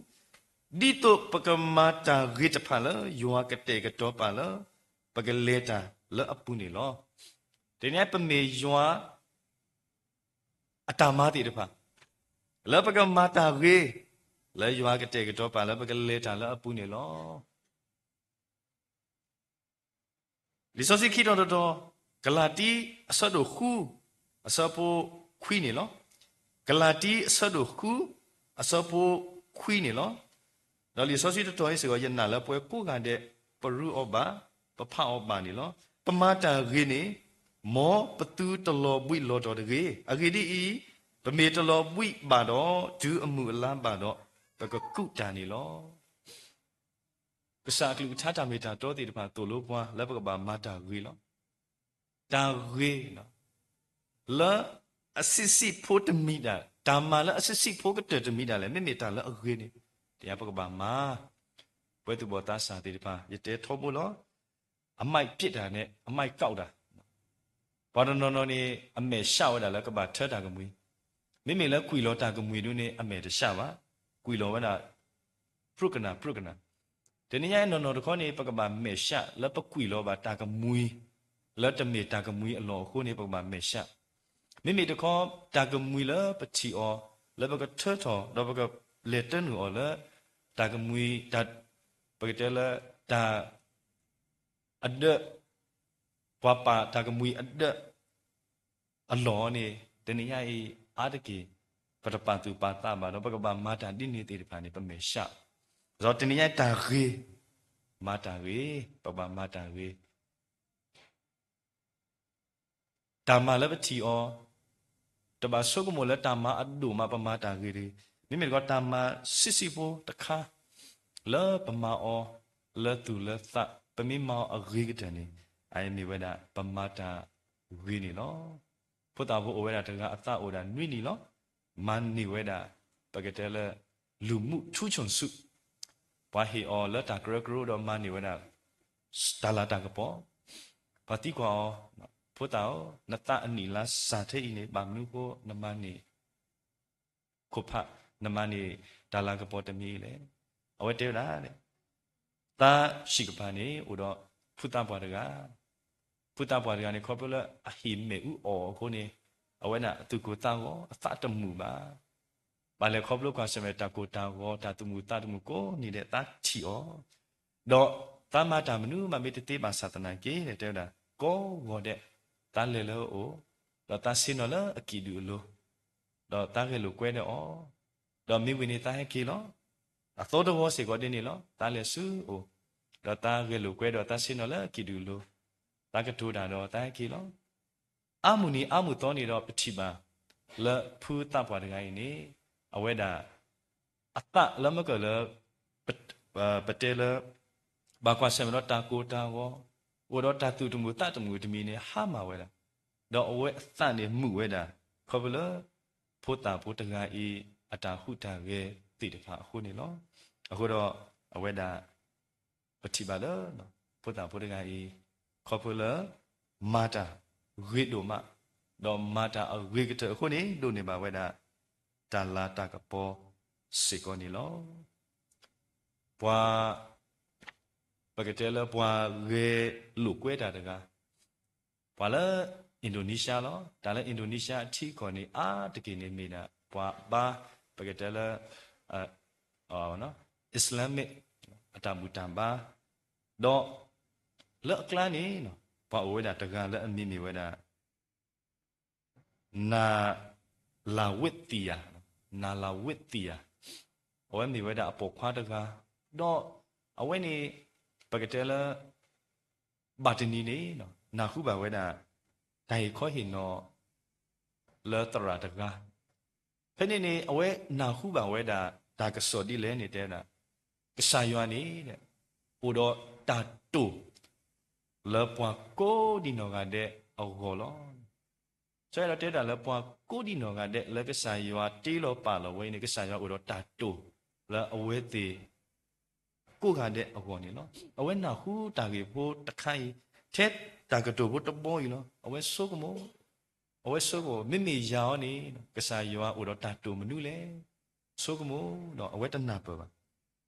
ဒ်သိးပကမၤတၢ်ဂ့ၤတဖၣ်လၢယွၤကတဲာ်ကတီၤပာ်လၢ ပကလဲၤတၢ်လၢအပူၤန့ၣ်လီၤ. တနံၤညါပမ့ၢ်ယွၤ အတၢ်မၤသ့ၣ်တဖၣ် လၢပကမၤတၢ်ဂ့ၤ လၢယွၤကတဲာ်ကတီၤပာ်လၢပကလဲၤတၢ်လၢအပူၤန့ၣ်လီၤ. လံာ်စီဆှံခံတီၤတတီၤ, ကလၤတံ အဆၢဒိၣ်ဃု အဆၢဖိခွံန့ၣ်လီၤ. ကလၤတံ အဆၢဒိၣ်ဃု အဆၢဖိခွံန့ၣ်လီၤ. ဒီးလံာ်စီဆှံတတီၤအံၤစ့ၢ်ကီး ယနာ်လၢပဝဲကိးဂၤဒဲး ပရူးအီၤဘၣ်, ပဖးအီၤဘၣ်န့ၣ်လီၤ. ပမၤတၢ်ဂ့ၤန့ၣ် မ်ပသုတလီၤဘှံးလီၤတီၤတဂ့ၤ. အဂ့ၢ်ဒ်အံၤ, ပမ့ၢ်တလီၤဘှံးဘၣ်ဒီး တုၤအမုၢ်အလါဘၣ်ဒီး ပကကူးတၢ်န့ၣ်လီၤ. ကစၢ်အကလုၢ်ကထါတၢ်မ့ၢ်တၢ်တီသ့ၣ်တဖၣ်သိၣ်လိပှၤလၢပကဘၣ်မၤတၢ်ဂ့ၤလီၤ. တၢ်ဂ့ၤ လၢအဆံးဆံးဖိတမံၤဒၣ်, တၢ်မၤလၢအဆံးဆံးဖိကတၢၢ်တမံၤဒၣ်လဲၣ်, မ့မ့ၢ်တၢ်လၢအဂ့ၤန့ၣ် တယၤပကဘၣ်မၤ. ပဝဲသူၣ်ဘီၣ်သးစၢ်သ့ၣ်တဖၣ် ယတဲထီဘိလီၤ, အမိုက်ပစ်တာနဲ့ အမိုက်ကောက်တာ, ပှၤတနီၤနီၤန့ၣ် အမဲာ်ဆှးဝဲဒၣ်လၢကဘၣ်ထၢတၢ်ကမှံၤ, မ့မ့ၢ်လၢကွံာ်လီၤတၢ်ကမှံၤဒုန့ၣ် အမဲာ်တဆှးဘၣ်, ကွံာ်လီၤဝဲဒၣ် ပြုတ်ကနၣ် ပြုတ်ကနၣ်. တနံၤညါအံၤနီၢ်နီၢ်တခီန့ၣ် ပကဘၣ်မဲာ်ဆှးလၢပကွံာ်လီၤဘၣ်တၢ်ကမှံၤ လၢတမ့ၢ်တၢ်ကမှံၤအလီၢ်အဃိန့ၣ် ပကဘၣ်မဲာ်ဆှး. မ့မ့ၢ်တခီ တၢ်ကမှံၤလၢပထံၣ်အီၤ လၢပကထၢထီၣ် ဒီးပကလဲၤတၢနုာ်အီၤလၢ တၢ်ကမှံၤ တၢ် ပကတဲလၢ တၢ် အဒၢး ပှၤပာ်တၢ်ကမှံၤအဒၢး အလီၢ်န့ၣ် တနံၤညါအံၤ အါတက့ၢ် ပတပာ်သူၣ်ပာ်သးဘၣ်ဒီး ပကဘၣ်မၤတၢ်ဒ်န့ၣ်သ့ၣ်တဖၣ်န့ၣ် ပမဲာ်ဆှး. ဒီးတနံၤညါအံၤတၢ်ဂ့ၤ, မၤတၢ်ဂ့ၤ, ပဘၣ်မၤတၢ်ဂ့ၤ. တၢ်မၤလၢပထံၣ်အီၤ တဘၣ်ဆိကမိၣ်လၢတၢ်မၤအဒိၣ်မး ပမၤတၢ်ဂ့ၤတဂ့ၤ. မ့မ့ၢ်တခီ တၢ်မၤဆံးဆံးဖိတခါ လၢပမၤအီၤ လၢသူၣ်လၢသး ပမ့ၢ်မၤအီၤအဂ့ၤကတၢၢ်န့ၣ် အမ့ၢ်ဝဲဒၣ် ပမၤတၢ်ဂ့ၤန့ၣ်လီၤ. ဖိသၣ်ဖိအိၣ်ဝဲဒၣ်တဂၤအသးအိၣ်ဒၣ်နွံနံၣ်လီၤ. မၤန့ၢ်ဝဲဒၣ် ပကတဲလၢ လူမှုထူးချွန်ဆု ပှၤဟ့ၣ်အီၤလၢတၢ်ကရၢကရိဒီးမၤန့ၢ်ဝဲဒၣ် တၢ်လၤတၢ်ကပီၤ, ပှၤသံကွၢ်အီၤ, ဖိသၣ်ဧၢ, နသးအနံၣ်လါစၢ်ထဲအံၤန့ၣ် ဘၣ်မနုၤဃိနမၤန့ၢ် ခိၣ်ဖး နမၤန့ၢ်တၢ်လၤကပီၤတမံၤအံၤလဲၣ်. အဝဲတဲဝဲဒၣ် သးဆံးကပၤန့ၣ် အိၣ်ဒီးဖုသးပှၢ်တဂၤ, ဖုသးပှၢ်တဂၤန့ၣ် ခီဖျိလၢအဟံၣ်မဲာ်အူအီၣ်အဃိန့ၣ် အဝဲဒၣ်အသူၣ်ကိၢ်သးဂီၤ အသးတမုာ်ဘၣ်. ဘၣ်လဲၤခီဖျိကွၢ်ဆၢၣ်မဲာ်တၢ်ကိၢ်တၢ်ဂီၤ တၢ်သူၣ်မုာ်သးတမုာ်ကိးနံၤဒဲး သးထံၣ်အီၤ, ဒီးသးမၤတၢ်မနုၤမးမ့ၢ်တသ့ဘၣ်ဆၣ်သနာ်က့ တဲဝဲဒၣ် ကိးဂီၤဒဲး သးလဲၤလၢအအိၣ်, ဒီးသးဆ့ၣ်နီၤလၢအကံၣ်ဒုၣ်အလိၤ, ဒီးသးဂဲၤလိာ်ကွဲဒီးအီၤ, ဒီးမ့ၢ်ဝံၤန့ၣ်သးဟဲက့ၤလီၤ. အသီတဝီစ့ၢ်ကီးဒ်န့ၣ်လီၤ. သးလဲၤဆူအအိၣ်, ဒီးသးဂဲၤလိာ်ကွဲဒီးသးဆ့ၣ်နီၤလၢအကံၣ်ဒုၣ်အလိၤ, သးကတိၤတၢ်ဒီးသးဟဲက့ၤလီၤ. အါမုၢ်နံၤအါမုၢ်သီန့ၣ်ဒီးပထံၣ်ဘၣ် လၢဖုသးပှၢ်တဂၤအံၤန့ၣ် အဝဲဒၣ် အသးလၢမ့ၢ်ကလၢ ပတဲလၢ ဘၣ်ကွၢ်ဆၢၣ်မဲာ်ဒီးတၢ်ကိၢ်တၢ်ဂီၤ, အိၣ်ဒီးတၢ်သူၣ်တမုာ်သးတမုာ်တမံၤန့ၣ် ဟါမၢ်ဝဲဒၣ်, ဒီးအဝဲအသးန့ၣ်မုာ်ဝဲဒၣ် ခီဖျိလၢ ဖိသၣ်ဖိတဂၤအံၤ အတၢ်ဟူးတၢ်ဂဲၤသ့ၣ်တဖၣ်အဃိန့ၣ်လီၤ. အဃိဒီး အဝဲဒၣ် ပထံၣ်ဘၣ်လၢ ဖိသၣ်ဖိတဂၤအံၤ ခီဖျိလၢ မၤတၢ်ဂ့ၤဒိၣ်မး, ဒီးမၤတၢ်အဂ့ၤကတၢၢ်အဃိန့ၣ် ဒိးန့ၢ်ဘၣ်ဝဲဒၣ် တၢ်လၤတၢ်ကပီၤစ့ၢ်ကီးန့ၣ်လီၤ. ပှၤ ပကတဲလၢပှၤဂဲၤလိာ်ကွဲတၢ်တဂၤ ပှၤလၢ Indonesia လီၤ. တၢ်လၢ Indonesia အထံအကီၢ်န့ၣ် အါတက့ၢ်န့ၣ်မ့ၢ်ဒၣ် ပှၤဘါ ပကတဲလၢ Islamic အတၢ်ဘူၣ်တၢ်ဘါ, ဒီး လၢအကျါန့ၣ် ပှၤအိၣ်ဝဲဒၣ်တဂၤလၢအမံၤမ့ၢ်ဝဲဒၣ် နၤလၤဝ့ၣ်သံယၤ, နၤလၤဝ့ၣ်သံယၤ, အဝဲမ့ၢ်ဝဲဒၣ်အပိာ်ခွါတဂၤ, ဒီးအဝဲန့ၣ် ပကတဲလၢ ဘၣ်တနံၤန့ၣ် နၢ်ဟူဘၣ်ဝဲဒၣ် တၢ်ဟ့ၣ်ခီဟ့ၣ်နီၤ လၢသရၣ်တဂၤ, ဖဲန့ၣ်န့ၣ် အဝဲနၢ်ဟူဘၣ်ဝဲဒၣ် တၢ်ကစီၣ်ဒ်လဲၣ်န့ၣ်တဲဝဲဒၣ် ကစၢ်ယွၤန့ၣ် အိၣ်ဒီးတၢ်တိာ် လၢပှၤကိးဒံနီၢ်ဂၤဒဲးအဂီၢ်လီၤ. စီၤအဲၣ်ဒိးတဲဝဲဒၣ်လၢပှၤကိးဒံနီၢ်ဂၤဒဲး လၢကစၢ်ယွၤတ့လီၤပာ်လီၤဝဲအံၤန့ၣ် ကစၢ်ယွၤအိၣ်ဒီးတၢ်တိာ် လၢအဝဲသ့ၣ် ကိးဂၤဒဲးအဂီၢ်န့ၣ်လီၤ. အဝဲနၢ်ဟူတၢ်ဂ့ၢ်ဖိတခါအံၤ ထဲတၢ်ကတိၤဖိတဘီအံၤလီၤ. အဝဲဆိကမိၣ်, အဝဲဆိကမိၣ် မ့မ့ၢ်ယၤအီၤန့ၣ် ကစၢ်ယွၤအိၣ်ဒီးတၢ်တိာ်မနုၤလဲၣ်. ဆိကမိၣ်ဒီးအဝဲတနၢ်ပၢၢ်ဘၣ်.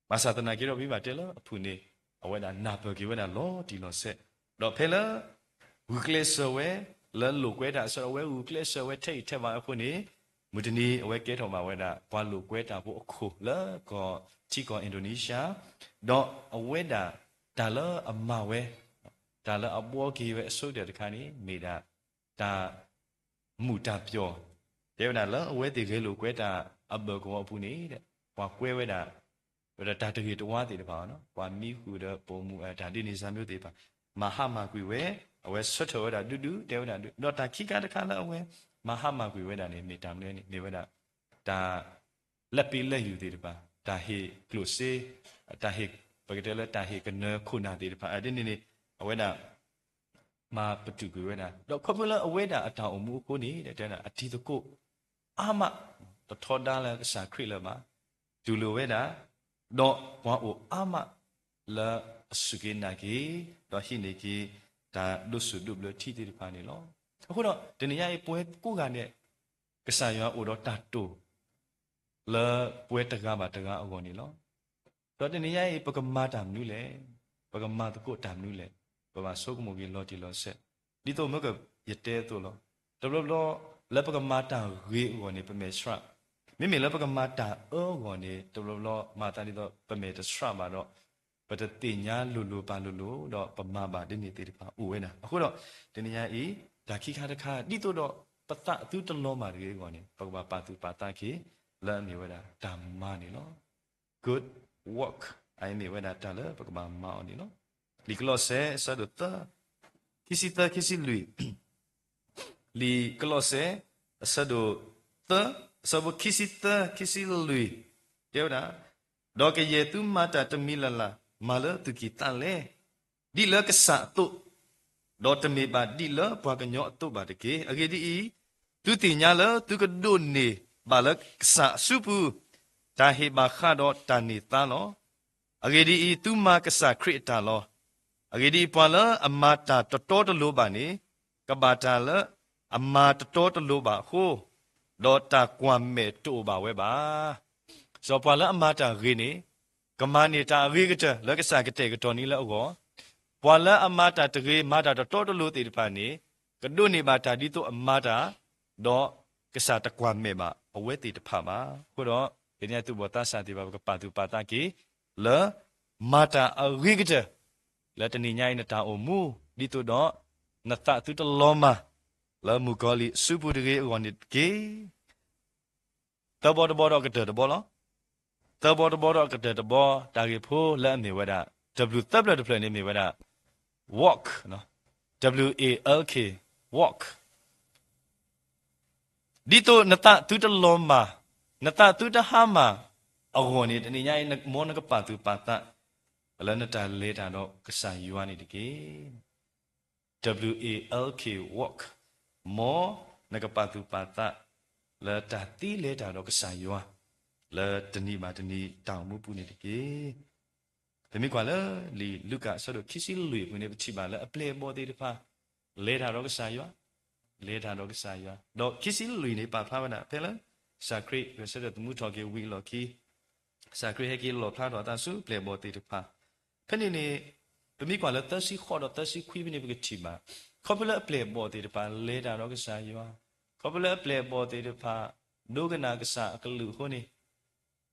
ဘၣ်ဆၣ်သနာ်က့ဒီး ပမ့ၢ်ဘၣ်တဲလၢအဖုၣ်န့ၣ် အဝဲဒၣ်နၢ်ပၢၢ်က့ၤဝဲဒၣ်လီၤတံၢ်လီၤဆဲး, ဒီးဖဲလၢ ဂုာ်ကျဲးစၢးဝဲ လၢလိာ်ကွဲတၢ်အဆၢ အဝဲဂုာ်ကျဲးစၢးဝဲထဲအံၤထဲဘၣ်အဃိန့ၣ် မုၢ်တနံၤအဝဲကဲထီၣ်ဘၣ်ဝဲဒၣ် ပှၤလိာ်ကွဲတၢ်ဖိအခိၣ်လၢကီၢ်ထံကီၢ် Indonesia, ဒီးအဝဲဒၣ်တၢ်လၢအမၤဝဲ တၢ်လၢအဘှီက့ၤဝဲအဆိကတၢၢ်တခါန့ၣ် မ့ၢ်ဒၣ် တၢ် မူးတၢ်ပျီၤ, တဲဝဲဒၣ်လၢအဝဲသ့ၣ်ဂဲၤလိာ်ကွဲတၢ်အဘၢၣ်ကဝီၤအပူၤန့ၣ် ပှၤကွဲဝဲဒၣ် ဝဲဒၣ်တၢ်တဂ့ၤတဝါသ့ၣ်တဖၣ်အီၤ, ပှၤမံဃုာ်ဒီးပိာ်မုၣ်တၢ်ဒ်န့ၣ်စၢ်မ့ၢ်သ့ၣ်တဖၣ် မၤဟါမၢ်ကွံာ်ဝဲ, အဝဲဆၢထၢၣ်ဝဲဒၣ်ဒူဒူ တဲဝဲဒၣ်ဒူ, ဒီးတၢ်ခံခါတခါလၢအဝဲ မၤဟါမၢ်ကွံာ်ဝဲဒၣ်န့ၣ် မ့ၢ်တၢ်မနုၤန့ၣ် မ့ၢ်ဝဲဒၣ် တၢ် လဲၤပ့ၤလဲၤယူၤသ့ၣ်တဖၣ်, တၢ်ဟ့ၣ်ကျိၣ်စ့, တၢ်ဟ့ၣ် ပကတဲလၢတၢ်ဟ့ၣ်ကနၢခိၣ်နၢ်သ့ၣ်တဖၣ် ဒ်န့ၣ်န့ၣ် အဝဲဒၣ် မၤပတုာ်ကွံာ်ဝဲဒၣ်, ဒီးခီဖျိလၢအဝဲဒၣ်အတၢ်အိၣ်မူအဃိန့ၣ် တဲဝဲဒၣ် အတံၤသကိးအါမး, တထီဒါလၢကစၢ်ခရံာ်လၢၤဘၣ်, တူၢ်လိာ်ဝဲဒၣ်, ဒီးပှၤအိၣ်အါမး လၢအစူၢ်က့ၤနာ်က့ၤ ဒီးဟံးန့ၢ်က့ၤ တၢ်ဒိးဆူၣ်ဒိးဘျၢထံသ့ၣ်တဖၣ်န့ၣ်လီၤ. အဃိဒီး တနံၤညါအံၤ ပဝဲကိးဂၤဒဲး ကစၢ်ယွၤအိၣ်ဒီးတၢ်တိာ် လၢပဝဲတဂၤဘၣ်တဂၤအဂီၢ်န့ၣ်လီၤ. ဒီးတနံၤညါအံၤ ပကမၤတၢ်မနုၤလဲၣ်, ပကမၤသကိးတၢ်မနုၤလဲၣ်, ပဘၣ်ဆိကမိၣ်က့ၤလီၤတံၢ်လီၤဆဲး, ဒ်သိးမ့ၢ်ကယတဲအသိးလီၤ. တဘျီဘျီ လၢပကမၤတၢ်ဂ့ၤအဂီၢ်န့ၣ် ပမဲာ်ဆှး, မ့မ့ၢ်လၢပကမၤတၢ်အၢအဂီၢ်န့ၣ် တဘျီဘျီမၤသးဒ်သိးပမဲာ်တဆှးဘၣ်ဒီး ပတသ့ၣ်ညါလိၤလိၤပာ်လိၤလိၤ ဒီးပမၤဘၣ်ဒ်န့ၣ်သ့ၣ်တဖၣ်အိၣ်ဝဲဒၣ်. အဃိဒီး တနံၤညါအံၤ တၢ်ခံခါတခါ ဒ်သိးဒီးပသးသုတလီၤမၢ်တဂ့ၤအဂီၢ်န့ၣ် ပကဘၣ်ပာ်သူၣ်ပာ်သးက့ၤ လၢအမ့ၢ်ဝဲဒၣ်တၢ်မၤန့ၣ်လီၤ. Good work အမ့ၢ်ဝဲဒၣ်တၢ်လၢပကဘၣ်မၤအီၤန့ၣ်လီၤ. လံာ်ကလီးစဲ အဆၢဒိၣ်သၢ, ခံဆံသၢ ခံဆံလွံၢ်, လံာ်ကလီးစဲ အဆၢဒိၣ်သၢ, အဆၢဖိခံဆံသၢ ခံဆံလွံၢ်, တဲဝဲဒၣ်, ဒီးကယဲၢ်သုမၤတၢ်တမံၤလၢ်လၢ် မၤလၢသူၣ်ကံၢ်သးလဲ, ဒ်လၢကစၢ်အသိး, ဒီးတမ့ၢ်ဘၣ်ဒ်လၢပှၤကညီအသိးဘၣ်တက့ၢ်. အဂ့ၢ်ဒ်အံၤ, သုသ့ၣ်ညါလၢသုကဒိးန့ၢ်ဘၣ်လၢကစၢ်အစုပူၤ တၢ်ဟ့ၣ်ဘၣ်ဃးဒီးတၢ်န့ၢ်သါလီၤ. အဂ့ၢ်ဒ်အံၤ, သုမၤကစၢ်ခရံာ်အတၢ်လီၤ. အဂ့ၢ်ဒ်အံၤ, ပှၤလၢအမၤတၢ်တတီတလိၤဘၣ်န့ၣ်, ကဘၣ်တၢ်လၢအမၤတတီတလိၤဘၣ်အဃိ, ဒီးတၢ်ကွၢ်မဲာ်တအိၣ်ဘၣ်ဝဲဘၣ်. စီၤပှၤလၢအမၤတၢ်ဂ့ၤန့ၣ်, ကမၤန့ၢ်တၢ်အဂ့ၤကတၢၢ်လၢကစၢ်ကတဲာ်ကတီၤန့ၢ်လၢအဂီၢ်, ပှၤလၢအမၤတၢ်တဂ့ၤ မၤတၢ်တတီတလိၤသ့ၣ်တဖၣ်န့ၣ်, ကဒိးန့ၢ်ဘၣ်တၢ်ဒ်သိးအမၤတၢ်, ဒီးကစၢ်တကွၢ်မဲာ်ဘၣ်အဝဲသ့ၣ်တဖၣ်ဘၣ်. အဃိဒီး, ကညီသူၣ်ဘီၣ်သးစၢ်သ့ၣ်တဖၣ် ပကပာ်သူၣ်ပာ်သးက့ၤ, လၢမၤတၢ်အဂ့ၤကတၢၢ်, လၢတနံၤညါအံၤနတၢ်အိၣ်မူ, ဒ်သိးဒီးနသးသုတလီၤမၢ်, လၢမုၣ်ကီၤလံၢ်အစုပူၤတဂ့ၤအဂီၢ်န့ၣ်တက့ၢ်. သၢဘီတဘီဒီးကတၢၢ်တဘီလီၤ. သၢဘီတဘီဒီးကတၢၢ်တဘီ တၢ်ဂ့ၢ်ဖိလၢအမ့ၢ်ဝဲဒၣ်, W သၢဖျၢၣ်တဖျၢၣ်န့ၣ်မ့ၢ်ဝဲဒၣ်, walk, W A L K, walk. ဒ်သိးနသးသုတလီၤမၢ်, နသးသုတဟါမၢ်အဂီၢ်န့ၣ် တနံၤညါအံၤ မ်နကပာ်သူၣ်ပာ်သးလၢနတၢ်လဲၤတၢ်ဒီးကစၢ်ယွၤန့ၣ်တက့ၢ်. W A L K, walk. မ်နကပာ်သူၣ်ပာ်သးလၢတၢ်သံလဲၤတၢ်ဒီးကစၢ်ယွၤ လၢတနံၤဘၣ်တနံၤတၢ်အိၣ်မူပူၤန့ၣ်တက့ၢ်. ပမ့ၢ်ကွၢ်လၢ လံာ်လူၤကၣ်အဆၢဒိၣ်ခံဆံလွံၢ်အပူၤန့ၣ် ပထံၣ်ဘၣ်လၢအပျဲၢ်အဘီၣ်သ့ၣ်တဖၣ် လဲၤတၢ်ဒီးကစၢ်ယွၤ, လဲၤတၢ်ဒီးကစၢ်ယွၤ, ဒီးခံဆံလွံၢ်န့ၣ် ပာ်ဖျါဝဲဒၣ်ဖဲလၢ ကစၢ်ခရံာ်ဂဲၤဆၢထၢၣ်သမူထီၣ်က့ၤဝံၤအလီၢ်ခံ, ကစၢ်ခရံာ်ဟဲက့ၤလီၣ်ဖျါထီၣ်အသးဆူပျဲၢ်အဘီၣ်သ့ၣ်တဖၣ်. ဖဲန့ၣ်န့ၣ်, ပမ့ၢ်ကွၢ်လၢသၢဆံဃိးဒီးသၢဆံခွံဖဲန့ၣ် ပကထံၣ်ဘၣ်, ခီဖျိလၢအပျဲၢ်အဘီၣ်သ့ၣ်တဖၣ်လဲၤတၢ်ဒီးကစၢ်ယွၤ, ခီဖျိလၢအပျဲၢ်အဘီၣ်သ့ၣ်တဖၣ် ဒိကနၣ်ကစၢ်အကလုၢ်အဃိန့ၣ်,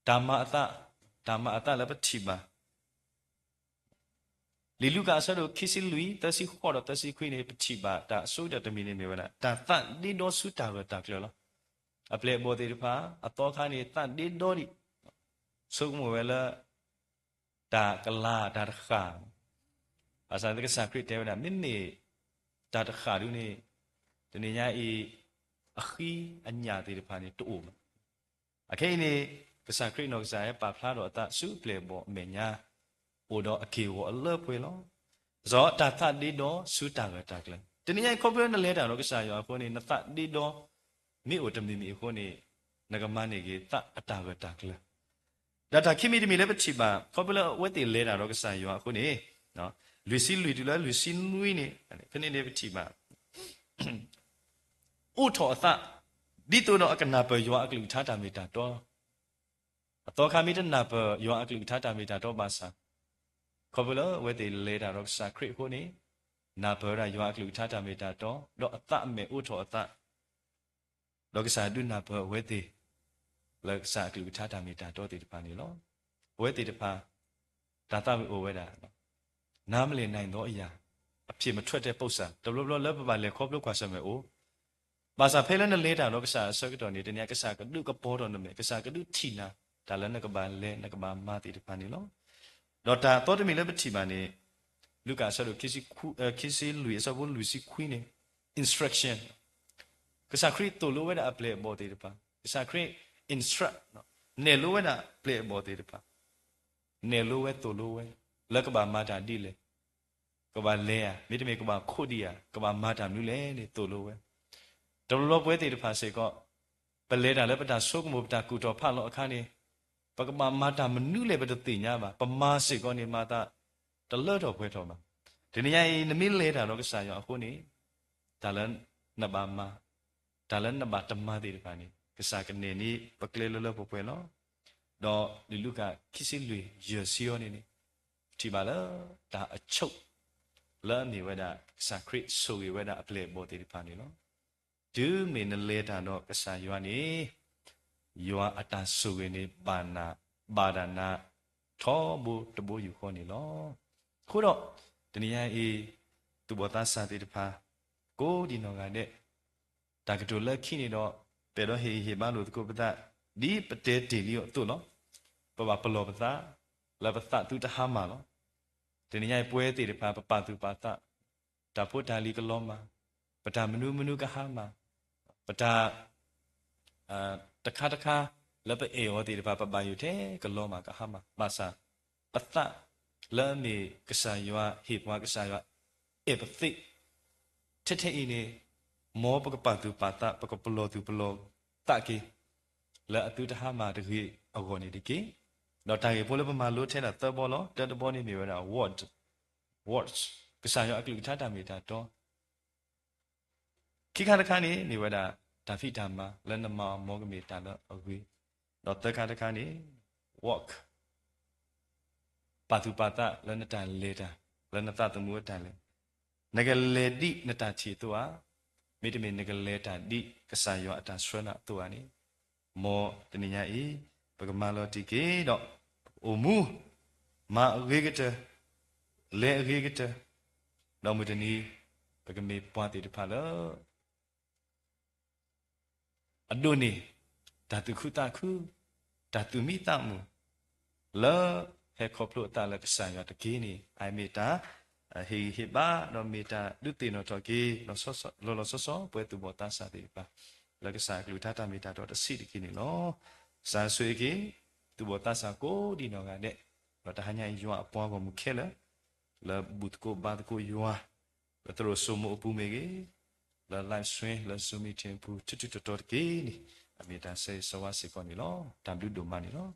တၢ်မၤအသး, တၢ်မၤအသးလၢပထံၣ်ဘၣ် လံာ်လူၤကၣ်အဆၢဒိၣ်ခံဆံလွံၢ် သၢဆံဃိးဒီးသၢဆံခွံန့ၣ် ပထံၣ်ဘၣ်တၢ်အဆိကတၢၢ်တမံၤန့ၣ်မ့ၢ်ဝဲဒၣ် တၢ်သးဒ့ဒီဆူတၢ်ဂၢၢ်တၢ်ကျၢၤလီၤ. အပျဲၢ်အဘီၣ်သ့ၣ်တဖၣ် အသီခါန့ၣ် သးဒ့ဒီဒံး, ဆိကမိၣ်ဝဲလၢ တၢ်ကလၤတၢ်တဃၣ်, ဘၣ်ဆၣ်လၢကစၢ်ခရံာ်တဲဝဲဒၣ် မ့မ့ၢ်တၢ်တဃၣ်ဒုန့ၣ် တနံၤညါအံၤ အဃံအညၣ်သ့ၣ်တဖၣ်န့ၣ်တအိၣ်ဘၣ်. အခဲအံၤန့ၣ် ကစၢ်ခရံာ်နီၢ်ကစၢ်ဟဲပာ်ဖျါထီၣ်အသးဆူပျဲၢ်အဘီၣ်အမဲာ်ညါ အိၣ်ဒီးအက့ၢ်အဂီၤအလၢပှဲၤလီၤ. ဘၣ်ဆၣ်တၢ်သးဒ့ဒီဆူတၢ်ဂၢၢ်တၢ်ကျၢၤ, တနံၤညါအံၤခီဖျိနလဲၤတၢ်ဒီးကစၢ်ယွၤအဃိန့ၣ် နသးဒ့ဒီ မ့ၢ်အိၣ်တမံၤမံၤအဃိန့ၣ် နကမၤန့ၢ်က့ၤသးအတၢ်ဂၢၢ်တၢ်ကျၢၤ. ဒီးတၢ်ခံမံၤတမံၤလၢပထံၣ်ဘၣ် ခီဖျိလၢအဝဲသ့ၣ်လဲၤတၢ်ဒီးကစၢ်ယွၤအဃိန့ၣ်, လွံၢ်ဆံလွံၢ်တုၤလၢလွံၢ်ဆံနွံန့ၣ် ဖဲန့ၣ်န့ၣ်ပထံၣ်ဘၣ် အိးထီၣ်အသး ဒ်သိးဒီးအကနၢ်ပၢၢ်ယွၤအကလုၢ်ကထါတၢ်မ့ၢ်တၢ်တီ, အသီခါမ့ၢ်တနၢ်ပၢၢ်ယွၤအကလုၢ်ကထါတၢ်မ့ၢ်တၢ်တီဘၣ်ဆၣ်, ခီဖျိလၢအဝဲသ့ၣ်လဲၤတၢ်ဒီးကစၢ်ခရံာ်အဃိန့ၣ်, နၢ်ပၢၢ်ဝဲဒၣ်ယွၤအကလုၢ်ကထါတၢ်မ့ၢ်တၢ်တီ ဒီးအသးအမဲာ်အိးထီၣ်အသး ဒီးကစၢ်ဒုးနၢ်ပၢၢ်အဝဲသ့ၣ် လၢကစၢ်အကလုၢ်ကထါတၢ်မ့ၢ်တၢ်တီသ့ၣ်တဖၣ်န့ၣ်လီၤ. အဝဲသ့ၣ်တဖၣ် တၢ်သးဝံၣ်အိၣ်ဝဲဒၣ် နားမလည်နိုင်သောအရာ အဖြေမထွက်တဲ့ပုစ္ဆာ တဘျီဘျီလၢပဘၣ်လဲၤခီဖျိကွၢ်ဆၢၣ်မဲာ်အိၣ်, ဘၣ်ဆၣ်ဖဲလၢနလဲၤတၢ်ဒီးကစၢ်အဆၢကတီၢ်န့ၣ် တနံၤအံၤကစၢ်ကဒုးကပီၤထီၣ်နမဲာ်, ကစၢ်ကဒုးထံၣ်နၤ တၢ်လၢနကဘၣ်လဲၤနကဘၣ်မၤသ့ၣ်တဖၣ်န့ၣ်လီၤ. ဒီးတၢ်အသီတမံၤလၢပထံၣ်ဘၣ်န့ၣ် လူၤကၣ်အဆၢဒိၣ် ခံဆံလွံၢ်အဆၢဖိလွံၢ်ဆံခွံန့ၣ် instruction ကစၢ်ခရံာ်သိၣ်လိဝဲဒၣ်အပျဲၢ်အဘီၣ်သ့ၣ်တဖၣ်, ကစၢ်ခရံာ် instruct နဲၣ်လိဝဲဒၣ်ပျဲၢ်အဘီၣ်သ့ၣ်တဖၣ်, နဲၣ်လိဝဲသိၣ်လိဝဲ လၢကဘၣ်မၤတၢ်ဒ်လဲၣ်, ကဘၣ်လဲၤဧါ, မ့တမ့ၢ်ကဘၣ်ခိးဒံးဧါ, ကဘၣ်မၤတၢ်မနုၤလဲၣ်န့ၣ်သိၣ်လိဝဲ. တဘျီဘျီပဝဲသ့ၣ်တဖၣ်စ့ၢ်ကီး ပလဲၤတၢ်လၢပတၢ်ဆိကမိၣ်ပတၢ်ကူၣ်ထီၣ်ဖးလီၤအခါန့ၣ်, ပကဘၣ်မၤတၢ်မနုၤလဲၣ်ပတသ့ၣ်ညါဘၣ်, ပမၤစ့ၢ်ကီးန့ၣ် မၤသးတလၢထီၣ်ပှဲၤထီၣ်ဘၣ်. တနံၤညါအံၤ နမ့ၢ်လဲၤတၢ်ဒီးကစၢ်ယွၤအဃိန့ၣ်, တၢ်လၢနဘၣ်မၤ, တၢ်လၢနဘၣ်တမၤသ့ၣ်တဖၣ်န့ၣ် ကစၢ်ကနဲၣ်န့ၢ်ပကျဲလၢလၢပှဲၤပှဲၤလီၤ. ဒီးလံာ်လူၤကၣ်ခံဆံလွံၢ် ယဲၢ်ဆံအံၤန့ၣ်န့ၣ်, ပထံၣ်ဘၣ်လၢတၢ်အဆိၣ် လၢအမ့ၢ်ဝဲဒၣ် ကစၢ်ခရံာ်ဆိၣ်ဂ့ၤဝဲဒၣ်အပျဲၢ်အဘီၣ်သ့ၣ်တဖၣ်န့ၣ်လီၤ. တုၤမ့ၢ်နလဲၤတၢ်ဒီးကစၢ်ယွၤန့ၣ်, ယွၤအတၢ်ဆိၣ်ဂ့ၤန့ၣ် ဘၣ်နၤ, ဘၣ်ဒၣ်နၤ ထီဘိတဘိယူၢ်ဃီန့ၣ်လီၤ. အဃိဒီး တနံၤညါအံၤ သူၣ်ဘီၣ်သးစၢ်သ့ၣ်တဖၣ် ကိးဒံးနီၢ်ဂၤဒဲး တၢ်ကတိၤလၢခံန့ၣ်ဒီး ပအဲၣ်ဒိးဟ့ၣ်ဂံၢ်ဟ့ၣ်ဘါလိာ်သကိးပသး ဒ်ပတဲတ့ၢ်လံအသိးလီၤ. ပဘၣ်ပလီၢ်ပသး လၢပသးသုတဟါမၢ်လီၤ. တနံၤညါအံၤပဝဲသ့ၣ်တဖၣ် ပပာ်သူၣ်ပာ်သး, တၢ်ဖိတၢ်လံၤကလီၤမၢ်, ပတၢ်မနုၤမနုၤကဟါမၢ်, ပတၢ် တခါတခါ လၢပအဲၣ်အီၤသ့ၣ်တဖၣ် ပဘၣ်ယိၣ်ထဲကလီၤမၢ်ကဟါမၢ်, ဘၣ်ဆၣ် ပသး လၢအမ့ၢ်ကစၢ်ယွၤဟ့ၣ်ပှၤ ကစၢ်ယွၤအဲၣ်ပသ့ၣ် ထဲထဲအံၤန့ၣ် မ်ပကပာ်သူၣ်ပာ်သး ပကပလီၢ်သူၣ်ပလီၢ်သးက့ၤ လၢအသုတဟါမၢ်တဂ့ၤအဂီၢ်န့ၣ်တက့ၢ်. ဒီးတၢ်ဂ့ၢ်ဖိလၢပမၤလိထဲဒၣ်သၢဘီလီၤ. တၢတဘီန့ၣ်မ့ၢ်ဝဲဒၣ် what, what ကစၢ်ယွၤအကလုၢ်ကထါတၢ်မ့ၢ်တၢ်တီ ခံခါတခါန့ၣ် မ့ၢ်ဝဲဒၣ် တၢ်ဖံးတၢ်မၤလၢနမၤအီၤ မ်ကမ့ၢ်တၢ်လၢအဂ့ၤ, ဒီးသၢခါတခါန့ၣ် walk ပာ်သူၣ်ပာ်သးလၢနတၢ်လဲၤတၢ်, လၢနသးသမူအတၢ်လဲၤ, နကလဲၤဒ်နတၢ်ထံၣ်အသိးဧါ, မ့တမ့ၢ်နကလဲၤတၢ်ဒ်ကစၢ်ယွၤအတၢ်ဆှၢနၤအသိးဧါန့ၣ်, မ်တနံၤညါအံၤ ပကမၤလီၤတံၢ်က့ၤဒီး ပကအိၣ်မူ မၤအဂ့ၤကတၢၢ်, လဲၤအဂ့ၤကတၢၢ်, ဒီးမုၢ်တနံၤ ပကမ့ၢ်ပှၤသ့ၣ်တဖၣ်လၢ အဒိးန့ၢ် တၢ်သူၣ်ခုသးခု, တၢ်သူၣ်မံသးမုာ်, လၢဟဲခီဖျိအသးလၢကစၢ်ယွၤတက့ၢ်န့ၣ်, အမ့ၢ်တၢ်ဟ့ၣ်ဂံၢ်ဟ့ၣ်ဘါ ဒီးမ့ၢ်တၢ်ဒုးသ့ၣ်နီၣ်ထီၣ်က့ၤ လီၤလီၤဆီဆီ ပဝဲသူၣ်ဘီၣ်သးစၢ်သ့ၣ်တဖၣ် လၢကစၢ်အကလုၢ်ကထါတၢ်မ့ၢ်တၢ်တီတဆံးတက့ၢ်န့ၣ်လီၤ. ကစၢ်ဆိၣ်ဂ့ၤက့ၤ သူၣ်ဘီၣ်သးစၢ်ကိးဒံနီၢ်ဂၤဒဲး, ဒီးတဟါညါအံၤယွၤအပှၤဂီၢ်မုၢ်ခဲလၢာ် လၢဘူၣ်သကိးဘါသကိးယွၤ လၢသရိာ်စိမိၣ်အပူၤမ့ၢ်ဂ့ၤ, လၢ live stream လၢ Zoom meeting အပူၤ ထူထူတီတီတက့ၢ်န့ၣ်, အမ့ၢ်တၢ်ဆၢဂ့ၤဆၢဝါစ့ၢ်ကီးန့ၣ်လီၤ. တၢ်ဘျုးဒိၣ်မးန့ၣ်လီၤ.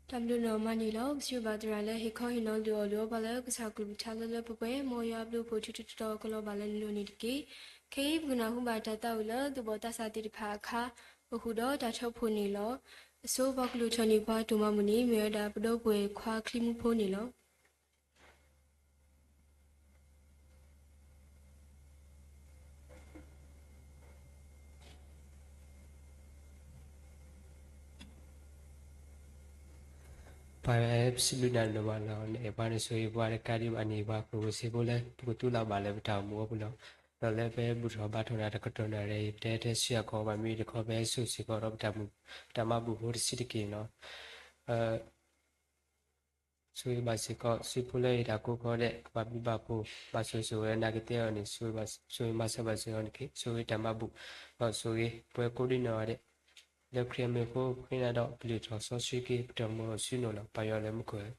တၢ်ဘျုးဒိၣ်မးန့ၣ်လီၤ. ပစံးဘျုးဘၣ်သရၣ်လၢဟ့ၣ်ခီဟ့ၣ်နီၤဒုးအီၤဒုးအီပှၤလၢကစၢ်ကလုၢ်ကထါလၢလၢပှဲၤပှဲၤ, မ်ယွၤအဘျုးအဖှိၣ်ထူထူတီတီကလီၤဘၣ်လၢနလိၤန့ၣ်တက့ၢ်. ခဲအံၤပကနၢ်ဟူဘၣ်တၢ်သးဝံၣ်လၢသူၣ်ဘီၣ်သးစၢ်သ့ၣ်တဖၣ်အခါ ပဃုာ်ဒီးတၢ်ထၢဖှိၣ်န့ၣ်လီၤ. အဆိပှၤကလုၢ်ထီၣ်န့ၢ်ပှၤတိၢ်မၤမုၢ်န့ၣ် မ့ၢ်ဝဲဒၣ်ပဒီပုၢ်ဝဲၢ်ခွါချံမူဖိန့ၣ်လီၤ. ပၢ်ဧၢ, ပစံးဘျုးနၤဒိၣ်မးလီၤ. နအဲၣ်ပှၤ နဆိၣ်ဂ့ၤပှၤတကးဒံးဘၣ်န့ၣ် ပှၤကရူၢ်စ့ဖိလၢ ပကသူလီၤဘၣ်လၢပတၢ်အိၣ်မူအပူၤလီၤ. ဒီးလၢပဘူၣ်ထီၣ်ဘါထီၣ်နၤတကတီၢ်နၣ်ရံၣ် ပတဲထဲဆူယၤကီးဘၣ်မ့ၢ်တခီ ပဟဲစိာ်စ့ၢ်ကီးဒီးပတၢ်မူ ပတၢ်မၤဘူၣ်ဖိတဆံးတက့ၢ်န့ၣ်လီၤ. ဆိၣ်ဂ့ၤဘၣ်စ့ၢ်ကီး စုဖိလၢယတၢ်ကိးခီဒဲး ကဘၣ်ဘျုးဘၣ်ဖှိၣ် ဘၣ်ဆိၣ်ဂ့ၤဆိၣ်ဝါနာ်က့သ့အီၤန့ၣ် ဆိၣ်ဂ့ၤမၤစၢၤဘၣ်စ့ၢ်ကီးန့ၣ်တက့ၢ်. ဆိၣ်ဂ့ၤတၢ်မၤဘူၣ် ဒီးဆိၣ်ဂ့ၤပှၤကိးဒံနီၢ်ဂၤဒဲး လၢခရံာ်အမံၤအဃိ ပဃ့နၤဒီး ပလုၢ်ထီၣ်စီဆှံက့ၤ ပတၢ်မူအစုန့ၣ်လီၤ. ပၢ်ယွၤလၢမူခိၣ်ဧၢ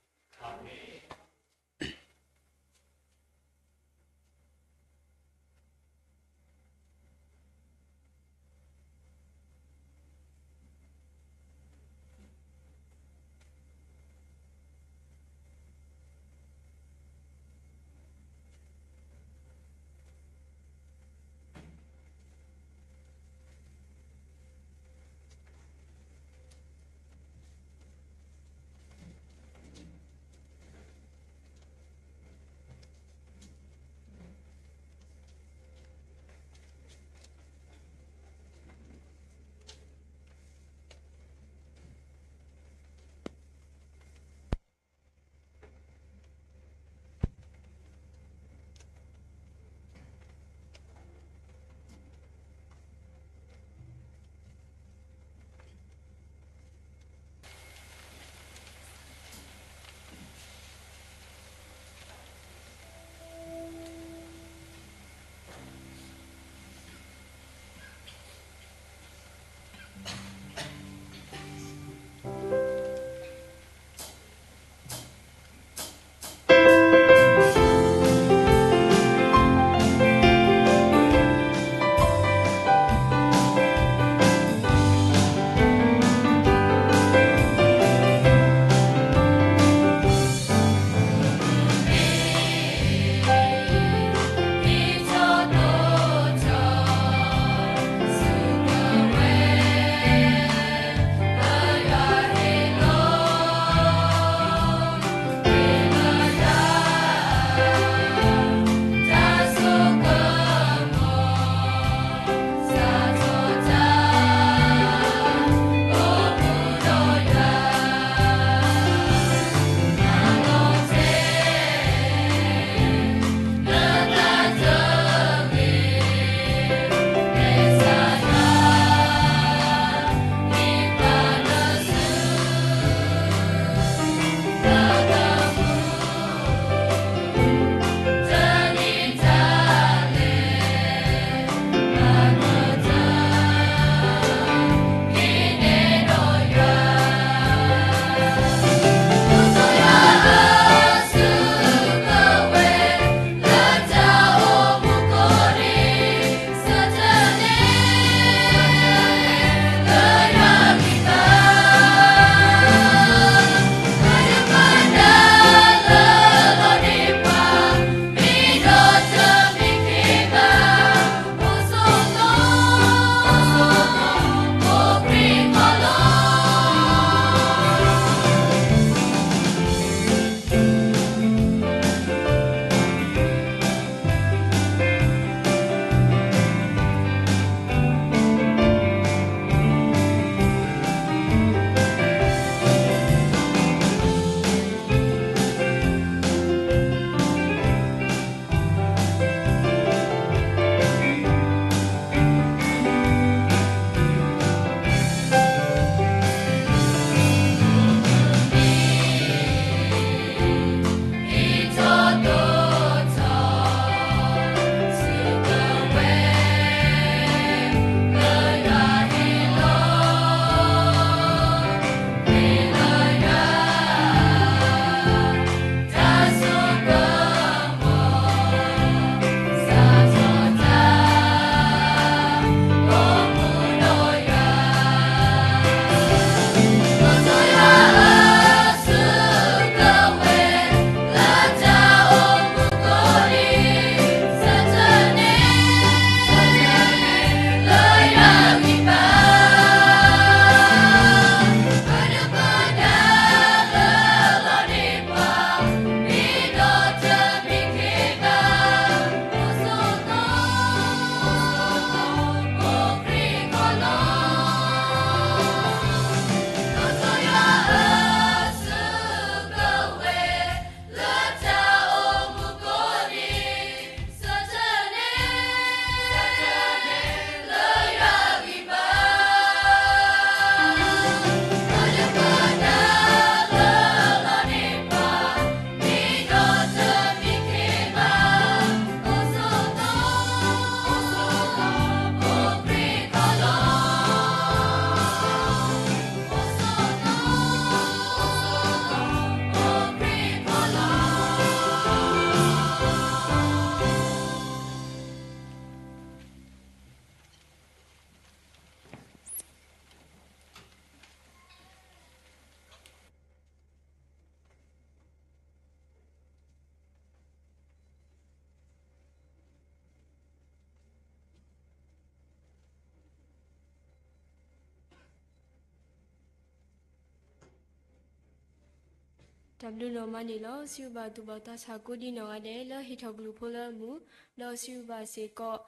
တၢ်ဘျုးနီၢ်မးန့ၣ်လီၤ. စံးဘျုးဘၣ်သူၣ်ဘီၣ်သးစၢ်ကိးဒံနီၢ်ဂၤဒဲး လၢဟ့ၣ်ထီၣ်ကလုၢ်ဖိလၢအမုာ်, ဒီးစံးဘျုးဘၣ်စ့ၢ်ကီး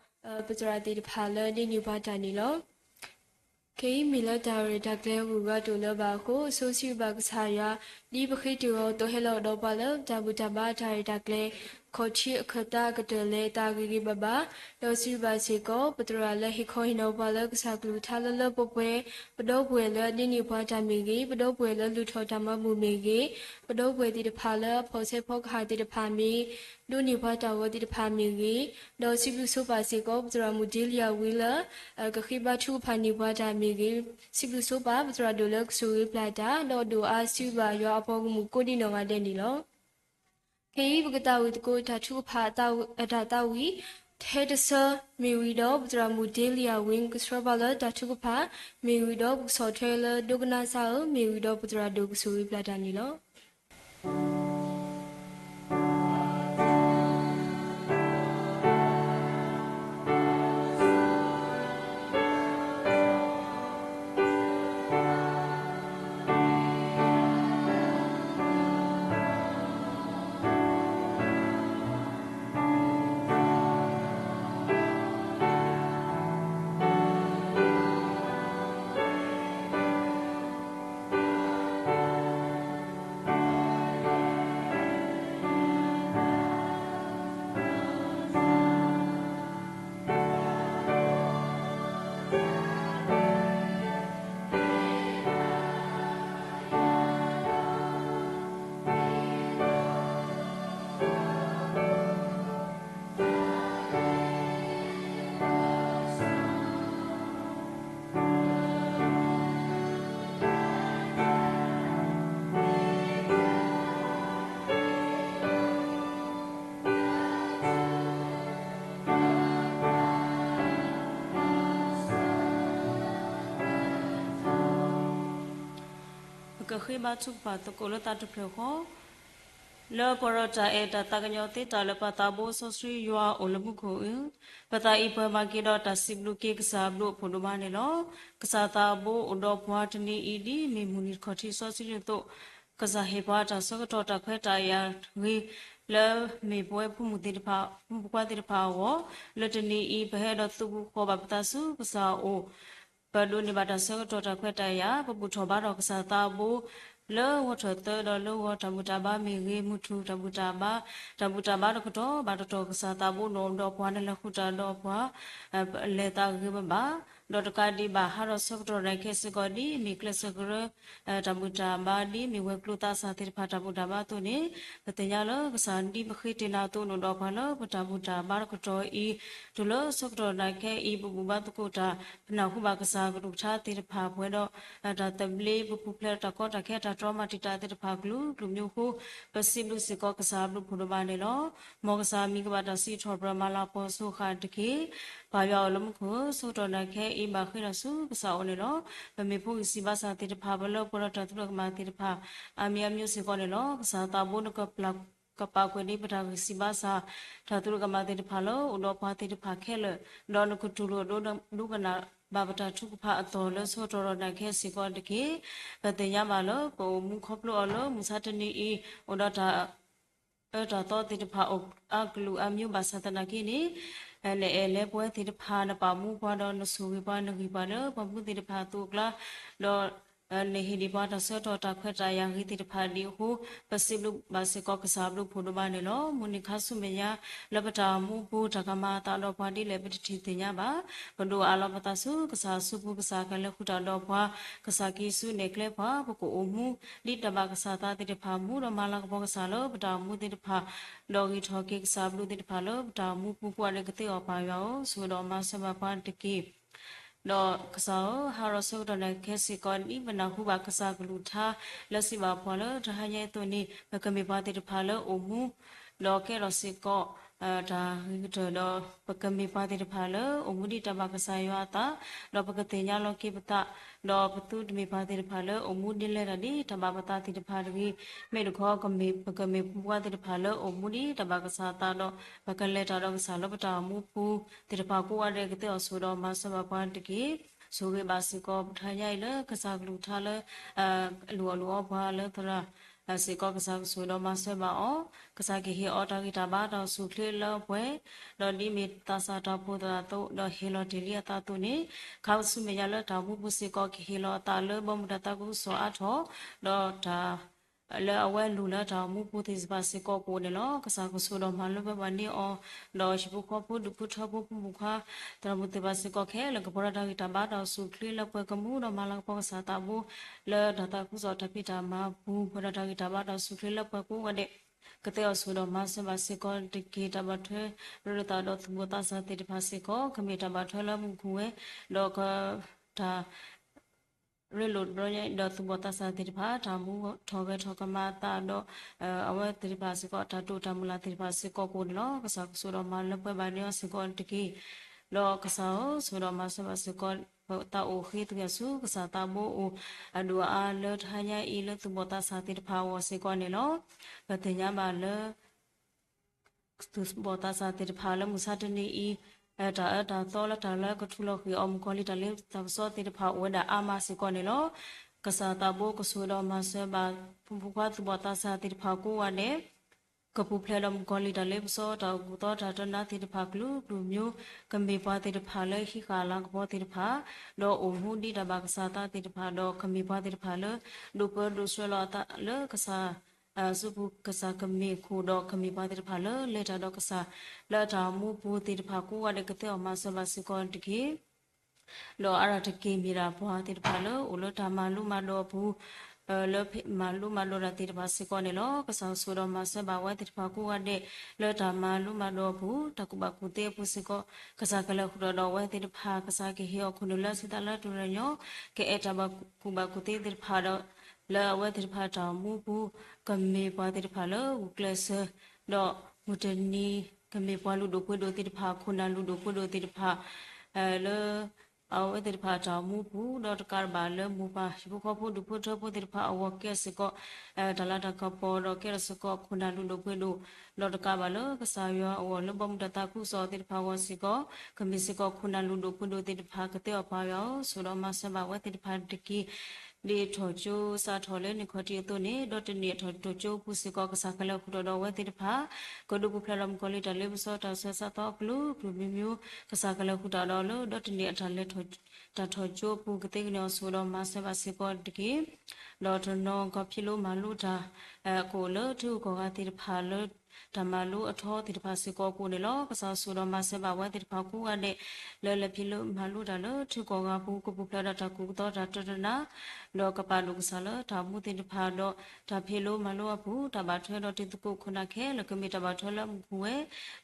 ပသရၣ်သ့ၣ်တဖၣ်လၢဒိးန့ၢ်ပှၤတၢ်န့ၣ်လီၤ. ခဲအံၤမ့ၢ်လၢတၢ်ရဲၣ်တၢ်ကျဲၤဂုၤဂၤတအိၣ်လၢၤဘၣ်အဃိ, ဆိစံးဘျုးဘၣ်ကစၢ်ယွၤ ဒ်ပဃ့တ့ၢ်ဂီၤသိးဟဲလီၤကဒီးပှၤလၢ တၢ်ဘူၣ်တၢ်ဘါတၢ်ရဲၣ်တၢ်ကျဲၤ ခီၣ်ထံးအခၢၣ်သးအကတၢၢ်လၢတၢ်ဂ့ၤဂ့ၤဘၣ်ဘၣ်, ဒီးစံးဘျုးဘၣ်စ့ၢ်ကီး ပသရၣ်လၢဟ့ၣ်ခီဟ့ၣ်နီၤပှၤလၢကစၢ်ကလုၢ်ကထါလၢလၢပှဲၤပှဲၤ, ပဒီပုၢ်ဝဲၢ်လၢဒိးန့ၢ်ပှၤတၢ်မ့ၢ်ဂ့ၤ, ပဒီပုၢ်ဝဲၢ်လၢလူၤထီၣ်တၢ်မၤဘူၣ်မ့ၢ်ဂ့ၤ, ပဒီပုၢ်ဝဲၢ်သ့ၣ်တဖၣ်လၢအဖီၣ်ဆဲးဖီကဟၣ်သ့ၣ်တဖၣ်မ့ၢ် ဒိးန့ၢ်ပှၤတၢ်ဂီၤသ့ၣ်တဖၣ်မ့ၢ်ဂ့ၤ, ဒီးစံးဘျုးဆိပာ်စ့ၢ်ကီး ပသရၣ်မုၣ်ဒ့လံယၤဝံလၢ ကဃ့ဘါထုကဖၣ်န့ၢ်ပှၤတၢ်မ့ၢ်ဂ့ၤ, စံးဘျုးဆိပာ် ပသရၣ်ဒိၣ်လၢကဆိၣ်ဂ့ၤပျၢ်တၢ် ဒီးဒိၣ်အါစံးဘျုးဘၣ်ယွၤအပှၤဂီၢ်မုၢ်ကိးဒံနီၢ်ဂၤဒဲးန့ၣ်လီၤ. ခဲအံၤပကသးဝံၣ်သကိးတၢ်ထုကဖၣ် တၢ်သးဝံၣ် ထဲတဆၢ မ့ၢ်ဝံၤဒီး ပသရၣ်မုၣ်ဒ့လံယၤဝံ ကဆှၢပှၤလၢတၢ်ထုကဖၣ်, မ့ၢ်ဝံၤဒီး ပကဆီၣ်ထွဲလၢဒိကနၣ်စၢ်ဧၢ, မ့ၢ်ဝံၤဒီး ပသရၣ်ဒိၣ်ကဆိၣ်ဂ့ၤပျၢ်တၢ်န့ၣ်လီၤ. ပကဃ့ဘါထုကဖၣ်သကိးလၢသးတဖျၢၣ်ဃီ, လၢပှၤဒီးတၢ်အဲၣ်တၢ်သးကညီၤသ့တၢ်လၢပှၤသးဘိစီဆှံယွၤအိၣ်လၢမူခိၣ်အံၤ, ပသးအံၤပှဲၤမၤက့ၤဒီးတၢ်စံးဘျုးက့ၤကစၢ်ဘျုးအဖှိၣ်ဒိၣ်မးန့ၣ်လီၤ. ကစၢ်သးဘိအိၣ်ဒီးပှၤတနံၤအံၤဒ်မ့ၢ်မုၢ်နံၤတခီၣ်ထံးစီဆှံဒ်သိး, ကစၢ်ဟ့ၣ်ပှၤတၢ်ဆၢကတီၢ်တၢ်ခွဲးတၢ်ယာ်ဂ့ၤ လၢမ့ၢ်ပဝဲဖိမုၣ်သ့ၣ်တဖၣ် ဖိမုၣ်ဖိခွါသ့ၣ်တဖၣ်အဂီၢ်, လၢတနံၤအံၤ ပဟဲဒီးသုးဘူးဃီၤဘၣ်ပသးဆူကစၢ်အအိၣ်, ပဒိးန့ၢ်ဘၣ်တၢ်ဆၢကတီၢ်တၢ်ခွဲးတၢ်ယာ်, ပဘူၣ်ထီၣ်ဘါထီၣ်ကစၢ်သးဘိ လၢဂီၤထၢၣ်သၢဒီးလၢဂီၤတၢ်ဘူၣ်တၢ်ဘါမ့ၢ်ဂ့ၤ, မုၢ်ထူၣ်တၢ်ဘူၣ်တၢ်ဘါ, တၢ်ဘူၣ်တၢ်ဘါတကတီၢ်ဘၣ်တကတီၢ် ကစၢ်သးဘိအိၣ်ဒီးပှၤ နလဲၤဃုာ်တၢ်ဒီးပှၤ လဲၤသးဂ့ၤဂ့ၤဘၣ်ဘၣ်, ဒီးတကးဒံးဘၣ် ဟးထီၣ်ဆၢကတီၢ်တနၤခဲစ့ၢ်ကီး ဒ်မ့ၢ်ကျဲးစၢးကရၢ တၢ်ဘူၣ်တၢ်ဘါ ဒ်မ့ၢ်ဝဲၤကျိၤသးစၢ်သ့ၣ်တဖၣ်တၢ်ဘူၣ်တၢ်ဘါအသိးန့ၣ်, ပသ့ၣ်ညါလၢကစၢ်ဒ်ပဃ့တ့ၢ်နၤအသိး အိၣ်ဒီးပှၤလၢပတၢ်ဘူၣ်တၢ်ဘါတကတီၢ်အံၤ, တုၤလၢဆၢကတီၢ်တနၤခဲအံၤ ပဘူၣ်ဘါသကိးတၢ်, ပနၢ်ဟူဘၣ်ကစၢ်ကလုၢ်ကထါသ့ၣ်တဖၣ်ပှဲၤဒီး တၢ်သဘျ့ ပပူၤဖျဲးဒီးတၢ်ကီတၢ်ခဲ တၢ်တြီမၤတံာ်တာ်သ့ၣ်တဖၣ်ကလုာ်ကလုာ်မျိုးအဃိ, ပစံးဘျုးစ့ၢ်ကီးကစၢ်ဘျုးဖှိၣ်ဒိၣ်မးန့ၣ်လီၤ. မ်ကစၢ်မံၤကဘၣ်တၢ်စံးထီၣ်ပတြၢၤမၤလၤကပီၤအစိၤဃာ်တက့ၢ်. ပၢ်ယွၤအိၣ်လၢမူခိၣ်ဧၢ, ဆၢကတီၢ်နၤခဲအံၤဘၣ်ဃ့ဒီးဆူကစၢ်အအိၣ်န့ၣ်လီၤ. ပမ့ၢ်ဖိဂံၢ်စံးဘါစၢ်သ့ၣ်တဖၣ် ပလၢပှဲၤဒီးတၢ်သရူးကမၣ်သ့ၣ်တဖၣ် အါမံၤအါမံၤစ့ၢ်ကီးန့ၣ်လီၤ. ကစၢ်သးဘိနကပာ်ကွဲးဒံးပတၢ်ဂံၢ်စံးဘါစၢ် တၢ်သရူးကမၣ်သ့ၣ်တဖၣ်လၢအိၣ်ဒီးပှၤသ့ၣ်တဖၣ်ခဲလၢာ်, ဒီးနကတူၢ်လိာ်ဒိကနၣ်ဘၣ်ပတၢ်ထုကဖၣ်အသီၣ်လၢဆၢကတီၢ်နၤခဲစ့ၢ်ကီးတက့ၢ်. ပသ့ၣ်ညါဘၣ်လၢ ပအိၣ်မူခီဖျိအီၤလၢမုၢ်ဆါတနံၤအံၤ အိၣ်ဒီးတၢ် အၢတၢ်သီသ့ၣ်တဖၣ်အကလုာ်အါမံၤဘၣ်ဆၣ်သနာ်က့န့ၣ်, နအဲၣ်လဲပှၤသ့ၣ်တဖၣ် နပာ်မူပှၤဒီးနဆိၣ်ဂ့ၤပှၤ နဂံၢ်ပှၤလၢပှၤမူသ့ၣ်တဖၣ်အသိးအကျါ, ဒီးနဟ့ၣ်ဒံးပှၤတၢ်ဆၢကတီၢ်တၢ်ခွဲးတၢ်ယာ်ဂ့ၤသ့ၣ်တဖၣ်ဒ်အဃိ, ပစံးဘျုးဘၣ်စ့ၢ်ကီးကစၢ်ဘျုးဖှိၣ်ဒိၣ်မးန့ၣ်လီၤ. မုၢ်နံၤခါဆူမဲာ်ညါ လၢပတၢ်အိၣ်မူပူၤ တၢ်ကမၤအသးဒီးပှၤဒ်လဲၣ် ပတထံၣ်သ့ၣ်ညါဘၣ်. ပဒိးအးလီၤပသးဆူကစၢ်အစုပူၤ ကစၢ်ကလဲၤဃုာ်တၢ်ဒီးပှၤ, ကစၢ်က့ၤဆူနဲၣ်ကျဲပှၤ, ပကအိၣ်မူ ဒ်တၢ်ဘၣ်ကစၢ်သးသ့ၣ်တဖၣ်မူ ဒီးမၤလၤကပီၤကစၢ်လၢပတၢ်အိၣ်မူသ့ၣ်တဖၣ်, ဒီးဂံၢ်ထီၣ်က့ၤကစၢ်ဘျုးသ့ၣ်တဖၣ်လၢပတၢ်အိၣ်မူပူၤကိးဂၤဒဲးကသ့အီၤပၢ်ယွၤဧၢ, ဆိၣ်ဂ့ၤဒီးမၤစၢၤဘၣ်ပှၤတက့ၢ်. ဒီးကစၢ်ဧၢ, ဟးထီၣ်ဆၢကတီၢ်နၤခဲစ့ၢ်ကီး ဒ်ပနၢ်ဟူဘၣ်ကစၢ်ကလုၢ်ကထါ လၢစံးဘၣ်ပှၤလၢတဟါညါအံၤအသိးန့ၣ်, ပကမ့ၢ်ပှၤသ့ၣ်တဖၣ်လၢအိၣ်မူ ဒီးကဲထီၣ်စ့ၢ်ကီး တၢ်ဂ့ၤကတၢၢ်ဒီး ပကမ့ၢ်ပှၤသ့ၣ်တဖၣ်လၢအိၣ်မူဒ်တၢ်ဘၣ်ကစၢ်ယွၤအသး, ဒီးပကသ့ၣ်ညါလီၤက့ၤပသး, ဒီးပသုတမ့ၢ်ပှၤသ့ၣ်တဖၣ်လၢအိၣ်မူဒ်လဲၣ်တၢ်ဒ်တၢ်ဘၣ်ပသးသ့ၣ်တဖၣ်တဂ့ၤ. မ့ၢ်တခီ ပကမ့ၢ်ပှၤသ့ၣ်တဖၣ်လၢအိၣ်မူဒ်တၢ်ဘၣ်ကစၢ်အသးဒီး ပကလဲၤတၢ်ဒီးကစၢ်လၢပတၢ်အိၣ်မူပူၤသ့ၣ်တဖၣ်ကိးဂၤဒဲးကသ့အီၤဆိၣ်ဒီးမၤစၢၤဘၣ်ပှၤတက့ၢ်. ဆိၣ်ဂ့ၤဘၣ်စ့ၢ်ကီးပတဟါညါအံၤလၢကစၢ်ကလုၢ်ကထါလၢ အလုၢ်အီၣ်လုၢ်အီပှၤလၢသရၣ် စ့ၢ်ကီးကစၢ်ကဆိၣ်ဒီးမၤစၢၤဘၣ်အီၤ, ကစၢ်ကဟ့ၣ်အီၤတၢ်ဂံၢ်တၢ်ဘါတၢ်အိၣ်ဆူၣ်အိၣ်ချ့လၢပှဲၤ, ဒီးဒ်မ့ၢ်သးစၢ်တၢ်အိၣ်ဖှိၣ်အသိး, ဒီးဟ့ၣ်လီၤတ့ၢ်လံအသးအသိးန့ၣ်, ခါဆူမဲာ်ညါလၢတၢ်အိၣ်မူပူၤစ့ၢ်ကီး ကဟ့ၣ်လီၤအသးလၢဘီမုၢ်တၢ်သးခုကစီၣ်အါထီၣ်, ဒီးတၢ် လၢအဝဲလူၤလၢတၢ်အိၣ်မူပူၤသ့ၣ်တဖၣ်စ့ၢ်ကီးကအိၣ်န့ၣ်လီၤ. ကစၢ်ကဆိၣ်ဒီးမၤလၢပှဲၤဘၣ်န့ၢ်အီၤ, ဒီးဟံၣ်ဖိဃီဖိဒူၣ်ဖိထၢဖိ ဖိမုၣ်ဖိခွါ သရၣ်မုၣ်သ့ၣ်တဖၣ်စ့ၢ်ကီးခဲလၢာ် ကပှဲၤဒီးတၢ်ဂံၢ်တၢ်ဘါတၢ်အိၣ်ဆူၣ်အိၣ်ချ့လၢပှဲၤ, ကမူဒီးမၤလၤကပီၤကစၢ်သးဘိ လၢတၢ်သးခုကစီၣ်တၢ်ဖံးတၢ်မၤပူၤ ပှဲၤဒီးတၢ်ဂံၢ်တၢ်ဘါတၢ်အိၣ်ဆူၣ်အိၣ်ချ့လၢပှဲၤကိးဂၤဒဲး, ကသ့အီၤဆိၣ်ဒီးမၤစၢၤဘၣ်စ့ၢ်ကီးတက့ၢ်. တၢ်ဘၣ်ထွဲရ့လိာ်သးဒီးသူၣ်ဘီၣ်သးစၢ်သ့ၣ်တဖၣ်စ့ၢ်ကီး ကမ့ၢ်တၢ်ဘၣ်ထွဲလၢမူခိၣ်ဝဲ, ဒီး တၢ် ရ့လိာ်တဘျီညါဒီးသူၣ်ဘီၣ်သးစၢ်သ့ၣ်တဖၣ် တၢ်မူထီၣ်ဂဲၤထီၣ်ကမၤအသးဒီး အဝဲသ့ၣ်တဖၣ်စ့ၢ်ကီး တၢ်တိာ်တၢ်မုၢ်လၢ်သ့ၣ်တဖၣ်စ့ၢ်ကီးကအိၣ်န့ၣ်လီၤ. ကစၢ်ကဆိၣ်ဒီးမၤလၢပှဲၤဘၣ်န့ၢ်အီၤစ့ၢ်ကီးတက့ၢ်. ဒီးကစၢ်ဧၢ, ဆိၣ်ဒီးမၤစၢၤဘၣ်စ့ၢ်ကီး သးအိၣ်ဃ့သွံၣ်အဆူ ကစၢ်သးဘိအိၣ်အဒိၣ်အါလၢတဟါညါအံၤ လၢသူၣ်ဘီၣ်သးစၢ်သ့ၣ်တဖၣ်အဂီၢ်စ့ၢ်ကီးန့ၣ်လီၤ. ပသ့ၣ်ညါဘၣ်လၢ သူၣ်ဘီၣ်သးစၢ်သ့ၣ်တဖၣ်လၢမုၢ်ဆါတနံၤအံၤ, တၢ်အၢတၢ်သီလၢတၢ်လၢကထူၣ်လီၤဃံၤအီၤမုၣ်ကီၤလံၢ်တၢ်လ့ပစီသ့ၣ်တဖၣ်အိၣ်ဝဲဒၣ်အါမးစ့ၢ်ကီးန့ၣ်လီၤ. ကစၢ်သးဘိကဆိၣ်ဒီးမၤစၢၤဘၣ် ဖိမုၣ်ဖိခွါသူၣ်ဘီၣ်သးစၢ်သ့ၣ်တဖၣ်ကိးဂၤဒဲး, ကပူၤဖျဲးဒီးမုၣ်ကီၤလံၢ်တၢ်လ့ပစီ တၢ်အုၣ်က့ၤသီတၢ်တနါသ့ၣ်တဖၣ် ကလုာ်ကလုာ်မျိုး, ကမ့ၢ်ပှၤသ့ၣ်တဖၣ်လၢဟံးဃာ်လၤကပီၤသ့ၣ်တဖၣ်, ဒီးအိၣ်မူဒ်တၢ်ဘၣ်ကစၢ်သးသ့ၣ်တဖၣ်, ဒီးကမ့ၢ်ပှၤသ့ၣ်တဖၣ်လၢ ဒိၣ်ပၢဒိၣ်ဆှၢလီၤအသးလၢကစၢ် စုပူၤကစၢ်ကမ့ၢ်ခိၣ်ဒီးကမ့ၢ်ပှၤသ့ၣ်တဖၣ်လၢလဲၤတၢ်ဒီးကစၢ် လၢတၢ်အိၣ်မူပူၤသ့ၣ်တဖၣ်ကိးဂၤဒဲး ကသ့အီၤမၤစၢၤဘၣ်စ့ၢ်ကီးတက့ၢ်. ဒီးအါတက့ၢ်မ့ၢ်ဒၣ်ပှၤသ့ၣ်တဖၣ်လၢအိၣ်လၢတၢ်မၤလိမၤဒိးအပူၤ, လၢမၤလိမၤဒိးတၢ်သ့ၣ်တဖၣ်စ့ၢ်ကီးန့ၣ်လီၤ. ကစၢ်ကဆိၣ်ဒီးမၤစၢၤဘၣ်ဝဲသ့ၣ်တဖၣ်ကိးဂၤဒဲး လၢတၢ်မၤလိမၤဒိးအပူၤ, တၢ်ကူၣ်ဘၣ်ကူၣ်သ့အပူၤစ့ၢ်ကီး, ကစၢ်ကလဲၤဃုာ်ဒီးအဝဲသ့ၣ်တဖၣ်, ကစၢ်ကဟ့ၣ်အီၤခိၣ်နူာ်လၢဆံးသးလၢတရၢညီ, ကအဲၣ်တၢ်ဘၣ်ကူၣ်ဘၣ်ကူၣ်သ့သ့ၣ်တဖၣ်ဒီး လၢအဝဲသ့ၣ်တဖၣ်တၢ်အိၣ်မူပူၤ, ကမ့ၢ်ပှၤသ့ၣ်တဖၣ်လၢဂုာ်ကျဲးစၢး, ဒီးမုၢ်တနံၤ ကမ့ၢ်ပှၤလုၢ်ဒိၣ်ပှ့ၤဒိၣ်သ့ၣ်တဖၣ်, ခိၣ်နၢ်လုၢ်ဒိၣ်ပှ့ၤဒိၣ်သ့ၣ်တဖၣ် လၢ အဝဲသ့ၣ်တဖၣ်တၢ်အိၣ်မူပူၤ, ဒီးတကးဘၣ်လၢမိၢ်ပၢ်ဟံၣ်ဖိဃီဖိဒူၣ်ဖိထၢဖိသ့ၣ်တဖၣ်အဂီၢ်ကဲစ့ၢ်ကီး တၢ်လၤတၢ်ကပီၤဒီးကဲထီၣ်စ့ၢ်ကီးခိၣ်နၢ်လုၢ်ဒိၣ်ပှ့ၤဒိၣ်, ဒီးတကးဘၣ်လၢကစၢ်ယွၤအဂီၢ်လၢဘီမုၢ်တၢ်သးခုကစီၣ်သ့ၣ်တဖၣ်အဂီၢ်စ့ၢ်ကီး, ကမ့ၢ်စ့ၢ်ကီးခိၣ်နၢ်လုၢ်ဒိၣ်ပှ့ၤဒိၣ်သ့ၣ်တဖၣ် ကသ့အီၤပၢ်ယွၤဧၢ, ဆိၣ်ဒီးမၤစၢၤဘၣ်ဝဲသ့ၣ်တဖၣ်တက့ၢ်. ဒ်ထီၣ်ကၠိစးထီၣ်လၢန့ၣ်ခီၣ်ထံးအသိးန့ၣ်, ဒီးတနံၣ်အထီၣ်ကၠိပူၤစ့ၢ်ကီး ကစၢ်ကလဲၤဃုာ်ဒီးအဝဲသ့ၣ်တဖၣ်, ကဒုးပူၤဖျဲးဒီးမုၣ်ကီၤလံၢ်တၢ်လ့ပစီတၢ်ဆူးတၢ်ဆါအကလုာ်ကလုာ်မျိုးမျိုး, ကစၢ်ကလဲၤဃုာ်တၢ်ဒီးလၢ ဒီးတနံၣ်အတၢ်လဲၤ တၢ်ထီၣ်ကၠိပူၤကသ့ကန့ၢ်အီၤ ဆိၣ်ဒီးမၤစၢၤဘၣ်စ့ၢ်ကီးတက့ၢ်. ဒီးတနီၤကဖံးလိမၤလိတၢ် ကအိၣ်လၢထံဂုၤကီၢ်ဂၤသ့ၣ်တဖၣ်လၢ တၢ်မၤလိအထီသ့ၣ်တဖၣ်စ့ၢ်ကီးကအိၣ်န့ၣ်လီၤ. ကစၢ်ဆိၣ်ဒီးမၤစၢၤဘၣ်ဝဲသ့ၣ်တဖၣ်ကိးဂၤဒဲး လၢလဲၤဖံးလိမၤလိတၢ်လၢထံဂုၤကီၢ်ဂၤပူၤ ကပူၤဖျဲးဒီးတၢ်ကူၣ်သီတၢ်တရၢနၤ ဒီးကပာ်ဒိၣ်ကစၢ်လၢတၢ်မူသ့ၣ်တဖၣ်ဒီး တၢ်ဖံးလိမၤလိအပူၤ တၢ်ဘၣ်ထွဲဒီးတံၤသကိးခိၣ်နၢ်ခဲလၢာ် ကမ့ၢ်တၢ်ဘၣ်ထွဲလၢမူခိၣ်ဝဲ,